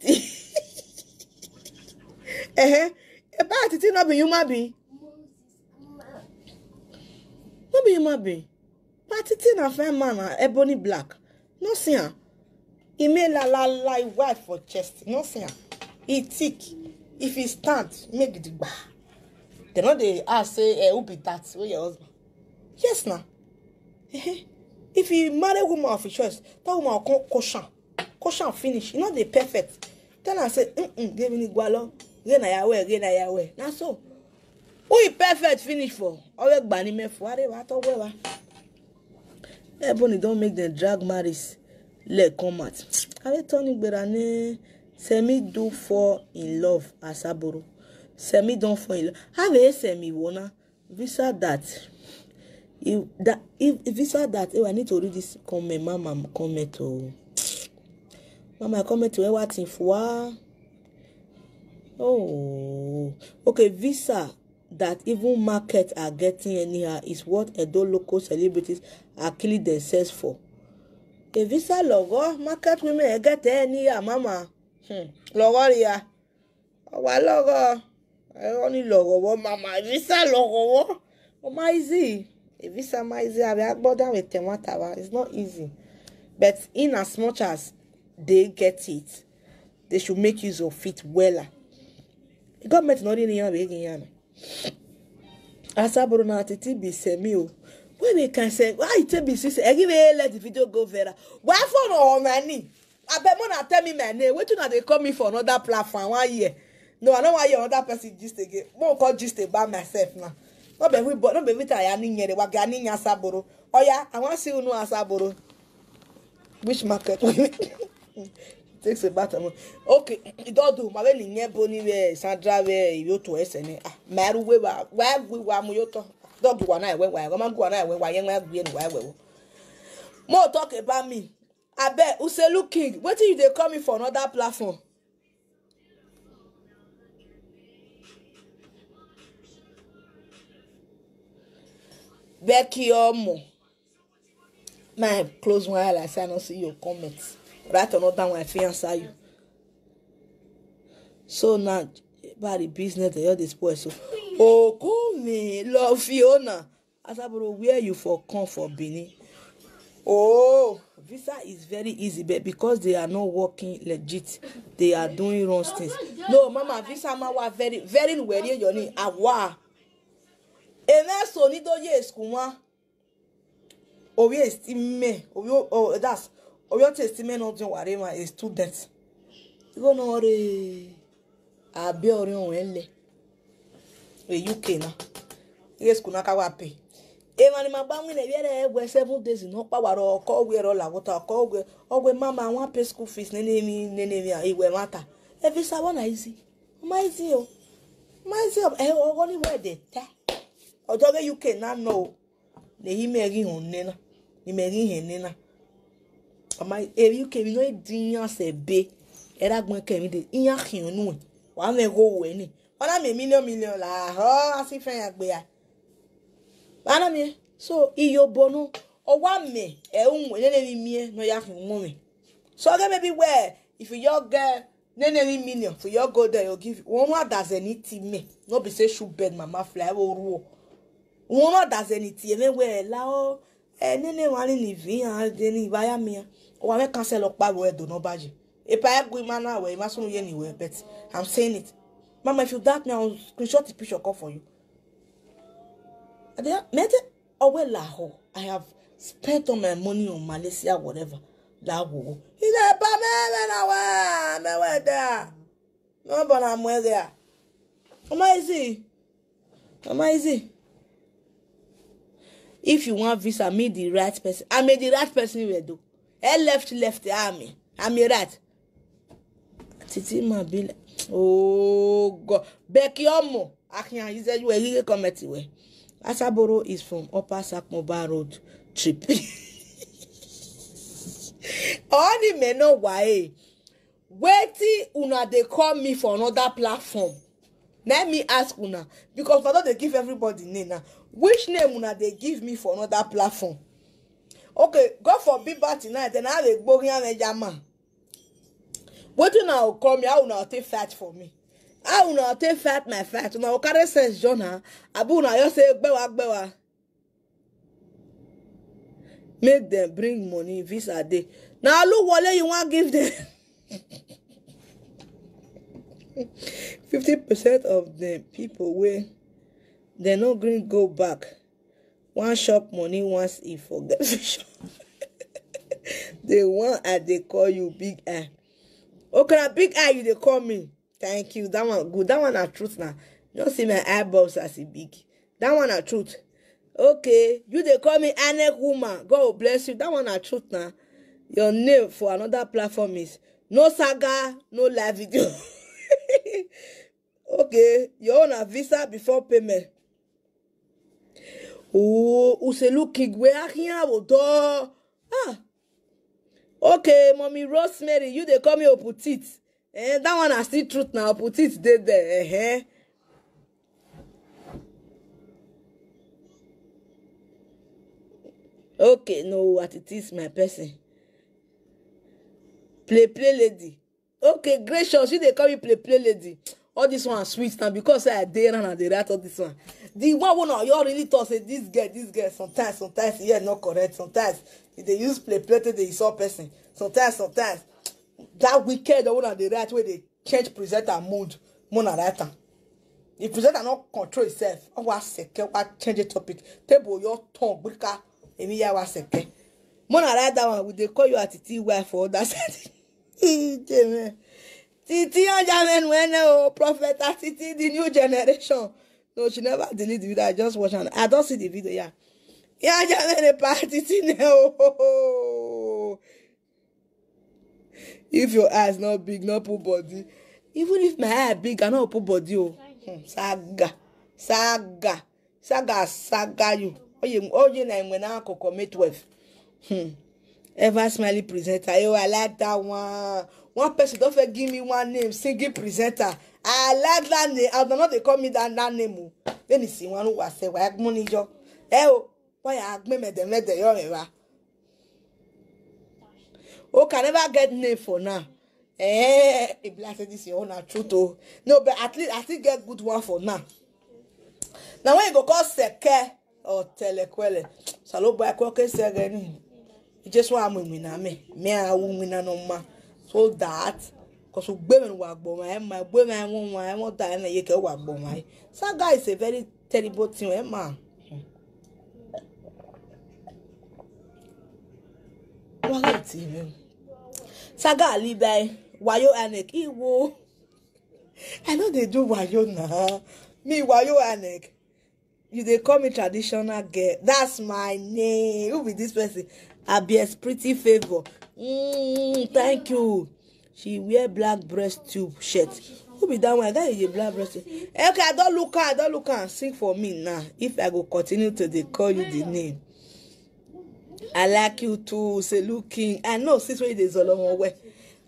Eh, a party not be human being. Not be human being. Party thing na fine man na Ebony Black. No see am. He made la la la wife for chest. No see am. He thick. If he stand, make the gba. They no dey ask say eh, who be that? Where your husband? Yes na. If he marry woman of his choice, that woman will come caution. Caution finish. You know they perfect. Tell her say, mm-mm, give me gwalo. Gena yawe, gena yawe. Na so. Who he perfect finish for? Owe gbani me for are wa to we wa. Ebony don't make them drag Maris leg come out. Are Tony Gberane? Semi do fall in love Asaboro. Semi don fall in love. Have a semi wona. Visa that. If that if if visa that, oh, I need to read this comment, mama comment. Oh, mama comment to Ewa Tinfua. Oh, okay. Visa that even market are getting anyhow is what Edo local celebrities are killing themselves for. A visa logo market women get anyhow, mama. Hmm. Logo ya. Wa logo. I only logo wo, mama. Visa logo wo. Oh, my easy. A visa my easy. I be agboda with tematawa. It's not easy. But in as much as they get it, they should make use of it wella. The government not in here again. Asaboro na titi be semi o. When we can say, why you tell me, sis? I give a let the video go viral. Why for no money? I bet more tell me my name. Wait till now they call me for another platform one year. No, I don't want hear another person gist again. More call gist about myself now. No be we, but no be we tell ya ni nyere wa ga ni nya Asaboro. Oh yeah, I want see you know Asaboro. Which market? Takes a bath. Okay, it don't do. My way ni nye boni we Sandra we yoto esene. Ah, maru we wa wa we wa mu yoto. Dog wa na we wa. Go ma go na we wa yen wa gbe ni wa we. More talk about me. I bet Uselu King. Wait till you they call me for another platform. Becky Omo. My close one eye, I say I don't see your comments. Right or not, that one I fit answer you. So now, about the business, they all this boy. So, oh, come me, love Fiona. Asaboro, where you for come for Benin? Oh, visa is very easy, but because they are not working legit, they are doing wrong things. No, mama, visa ma wa very, very, very yoni awa. Eme so ni do ye school ma. Obi estimate, obi o, oh, that's obi o estimate not doing whatever a student. You go no re abi ori on ele. E U K na. Yes, kuna ka wa pay. E mani ma gba win e biere we seven days no pa waro ko we ro la wota ko we o we mama wan pay school fees ne ne mi ne ne mi e we mata. E visa wa na easy. Ma easy o. Ma easy o. E o go ni we de ta. Ojo be U K na no. Ne hi me gi hon ne na. Ni me gi hen ne na. Ama e U K mi no din ya se be. Era gbon ke mi de. Iya hin nu. Wa me go we ni. Ona me million million la. Ho, asi fe ya gbe ya. Ana mi. So iyo bono. O wa me e un we ne ne mi mi e no ya hin mo me. So ge maybe where if you get nene ni million for your go there, you give one one dozen it me. No be say shoe bed mama fly wo ruo. One one dozen it me we la o. Eh, nene wani ni vi an de ni vaya mi. O wa me cancel up pa we do no baji. E pa e gwi mana we ma sunu ye ni we, but I'm saying it. Mama, if you doubt me, I'll screenshot the picture call for you. Ade mete owe la ho. I have spent all my money on Malaysia, whatever. La wo. Ina pa me me na wa me we da. No bona mo e ya. Ama easy. Ama easy. If you want visa, meet the right person. I'm a the right person we do. E left left army. I'm a right. Titi ma be like, oh God. Becky Omo. Akian, he said you were here comment we. Asaboro is from Upper Sakmoba Road trip. Only me know why. Wetin una dey call me for another platform? Let me ask una, because I don dey give everybody name now. Which name una dey give me for another platform? Okay, God forbid bad tonight, then I dey gbori am eja man. Wetin una go call me? How una go take fight for me? How una go take fight my fight? Una go carry sense join her? Abi una just say gbewa gbewa? Make them bring money, visa dey. Na Oluwole you wan give them? Fifty percent of the people wey dem no gree go back wan chop money once e forget vision. The one I dey call you big eye. Okay, na big eye you dey call me. Thank you. That one good. That one na truth na. You don see my eyeballs as e big. That one na truth. Okay, you dey call me Anek woman. God will bless you. That one na truth na. Your name for another platform is no saga, no live video. Okay, your own na visa before payment. Oh, Uselu Kigwe Ahiawodo. Ah. Okay, Mommy Rosemary, you dey call me Oputit. Eh, that one I see truth now. Oputit dey there. Eh, eh. Okay, no, what it is, my person. Play, play, lady. Okay, gracious, you dey call me play, play, lady. All this one sweet now because I dey around and dey write all this one. The one wey na you really talk say this girl, this girl, sometimes, sometimes, yeah, not correct. Sometimes, if they use play, play, they insult person. Sometimes, sometimes, that wicked one na dey write wey dey change presenter mood. Mona write am. If presenter no control himself, I was second, I change the topic. Table your tongue, Brika. Emi ya was second. Mona write that one. We dey call you Atiti wife for that side. Amen. Titi Anjamin when oh prophet Titi the new generation. No, she never delete the video. I just watch and I don't see the video. Yeah. Yeah, Anjamin a party Titi now. If your eyes not big, not put body. Even if my eye big, I not put body. Oh. Hmm, saga. Saga. Saga, saga you. Oh, you, oh, you na when I commit twelve. Hmm. Ever smiling presenter. Yo, I like that one. One person don't forget give me one name, singing presenter. I like that name. I don't know they call me that, that name. Oh. Then you see one who was say, why money jo? Eh, oh, why I me me de me de yo me wa. Oh, can never get name for now. Eh, if like say this your own na truth oh. No, but at least I still get good one for now. Now when you go call Seke or Telekwele, Salo boy kwa ke Sege ni. You just want me na me. Me I win na no ma. So that, cause you gbe me wa gbo ma, ma gbe me won wa, won da na ye ke wa gbo ma. So guys, a very terrible thing, eh, man. Why you tell me? Saga Alibai, Wayo Anek, Iwo. I know they do Wayo now. Me, Wayo Anek. You they call me traditional girl. That's my name. Who be this person? Abies Pretty Favor. Mm, thank you. She wear black breast tube shirt. Who be that one? That is a black breast tube. Okay, I don't look her. I don't look her. Sing for me now. If I go continue to they call you the name. I like you too, say looking. I know since when they Solomon way.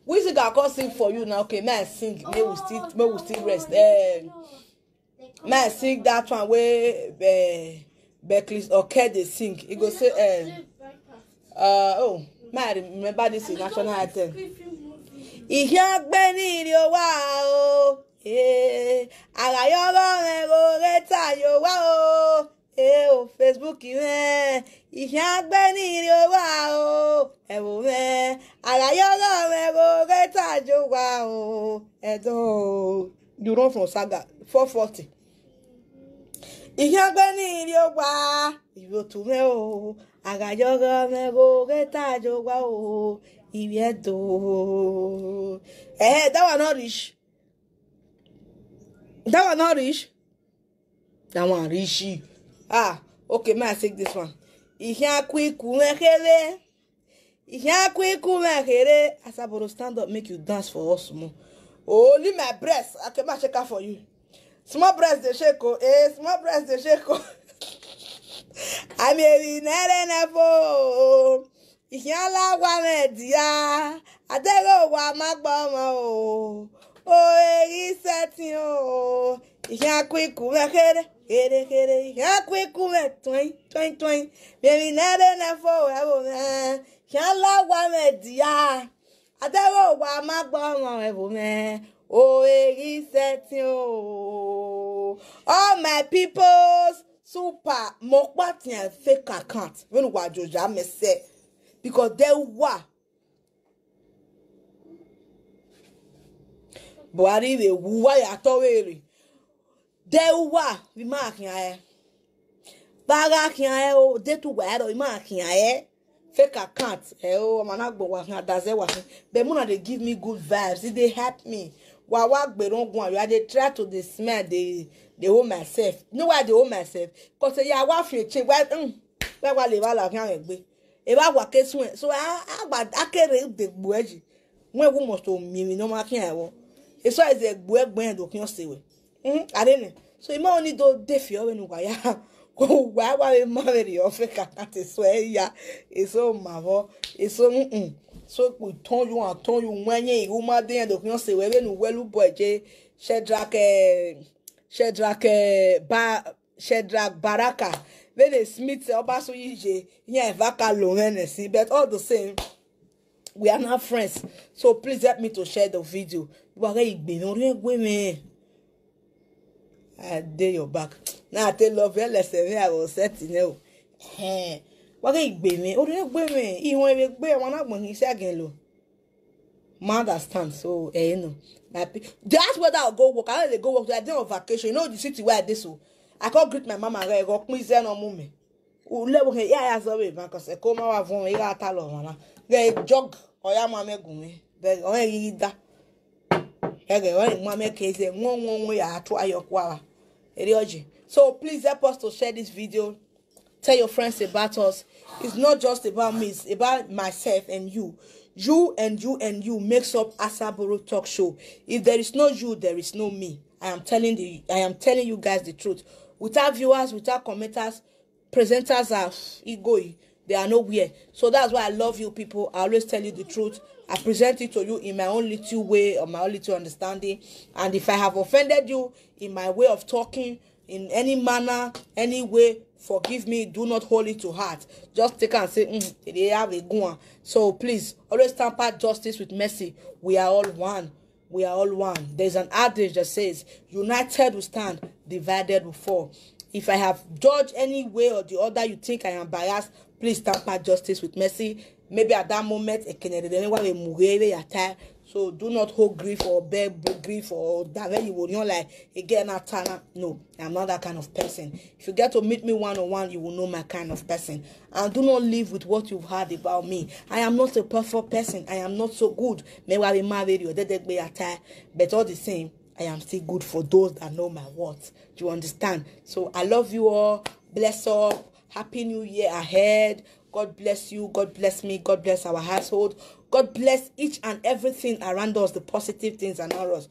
We sing I can sing for you now. Okay, may I sing? May we still may we still rest. Um, may I sing that one where uh, Beckley's okay they sing. It go say uh, uh oh, may I remember this in national anthem. Ihe agbeni iri owa o. Eh, ara yoro me go reta yo wa o. Eh, o Facebook me. Ihe agbeni iri owa o. Ewo me. Ara yoro me go reta yo wa o. Edo. You run from saga four forty. Ihe agbeni iri owa. Ibi otu me o. Ara yoro me go reta yo wa o. Ibi edo. Eh, that one not rich. That one not rich. That one rich. Ah, okay, may I take this one? Ihe akwa iku mekere. Ihe akwa iku mekere. Asaboro, stand up, make you dance for us more. Only my breast. Okay, may I check out for you. Small breast they shake oh. Eh, small breast they shake oh. I'm a winner and a fool. Ihe ala gwa m di ya, adịghị ụwa ma gbọmọ o. O eri setting o. Ihe akwa iku me kere, kere, kere. Ihe akwa iku me twin, twin, twin. Baby, na de na fo e bo me. Ihe ala gwa m di ya, adịghị ụwa ma gbọmọ e bo me. O eri setting o. All my peoples, super, mo kwatian fake account. When wa joja me say, because they were Buhari dey wu why I told you. They were we mark here. Baga here o de tu wa ro mark here. Fake account. Eh, oh, man, I go wa here. That's it. But Mona, they give me good vibes. They help me. Wa wa gbe ron gwan. I dey try to dey smell. They they hold myself. You know why they hold myself? Cause say yeah, wa fi change. Why? Mm, why wa le wa la fi an gbe. E ba wa ke sun. So I I ba akere de gbo eji. When we must to mi mi no ma kin e wo. E so is a gbo egbe do kin o se we. Mm, I don't know. So you might only do deaf you when you wire. Why why you marry your fake account is where ya? It's so mavo. It's so mm. So we turn you and turn you when you woman dey and you say we when you well boy J Shedrack eh, Shedrack eh, ba Shedrack Baraka. When they Smith Obasu Yije, yeah, Vaka Lorenesi. But all the same, we are now friends. So please help me to share the video. Wage igbe mi, ori egbe mi. I dey your back. Now I tell love you less than I was set in hell. Hey, wage igbe mi, ori egbe mi. Iwon egbe mi, I wanna go inside again lo. Ma understand, so eh, you know. My pe- they ask whether I'll go work. I know they go work. I dey on vacation. You know the city where I dey so. I can't greet my mama. I go please no move me. Ule wo he ya ya zo be man cause e ko ma wa von e ga ta lo wana. Ge jog o ya ma me gun mi. Be o e yi da. E ge o e ma me ke ze won won won ya to ayo kwa. Eri oji. So please help us to share this video. Tell your friends about us. It's not just about me, it's about myself and you. You and you and you makes up Asaboro Talk Show. If there is no you, there is no me. I am telling the I am telling you guys the truth. Without viewers, without commenters, presenters are igoi. They are nowhere. So that's why I love you people. I always tell you the truth. I present it to you in my own little way or my own little understanding. And if I have offended you in my way of talking, in any manner, any way, forgive me. Do not hold it to heart. Just take and say, mm, they have a good one. So please always tamper justice with mercy. We are all one. We are all one. There's an adage that says, united we stand, divided we fall. If I have judged any way or the other you think I am biased, please tamper justice with mercy. Maybe at that moment, ekenere de wa we mugere ya ta. So do not hold grief or bear grief or that way you will not like again atana. No, I'm not that kind of person. If you get to meet me one on one, you will know my kind of person. And do not live with what you've heard about me. I am not a perfect person. I am not so good. Me wa be married or dedegbe atai. But all the same, I am still good for those that know my worth. Do you understand? So I love you all. Bless up. Happy New Year ahead. God bless you. God bless me. God bless our household. God bless each and everything around us, the positive things around us.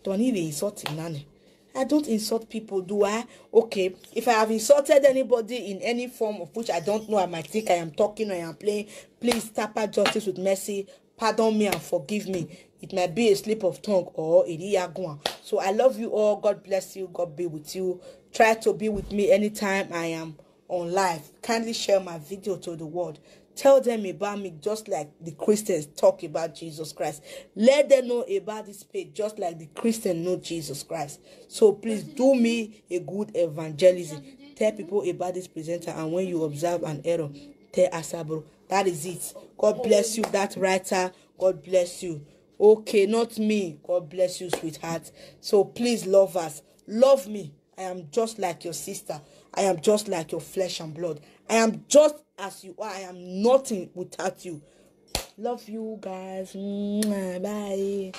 Don't even insult him, Nani. I don't insult people, do I? Okay, if I have insulted anybody in any form of which I don't know, I might think I am talking or I am playing, please tap out justice with mercy. Pardon me and forgive me. It might be a slip of tongue or a riaguan. So I love you all. God bless you. God be with you. Try to be with me anytime I am on live. Kindly share my video to the world. Tell them about me just like the Christians talk about Jesus Christ. Let them know about this page just like the Christians know Jesus Christ. So please do me a good evangelism. Tell people about this presenter, and when you observe an error, tell Asabro. That is it. God bless you, that writer. God bless you. Okay, not me. God bless you, sweetheart. So please love us. Love me. I am just like your sister. I am just like your flesh and blood. I am just as you are. I am nothing without you. Love you guys. Mwah, bye.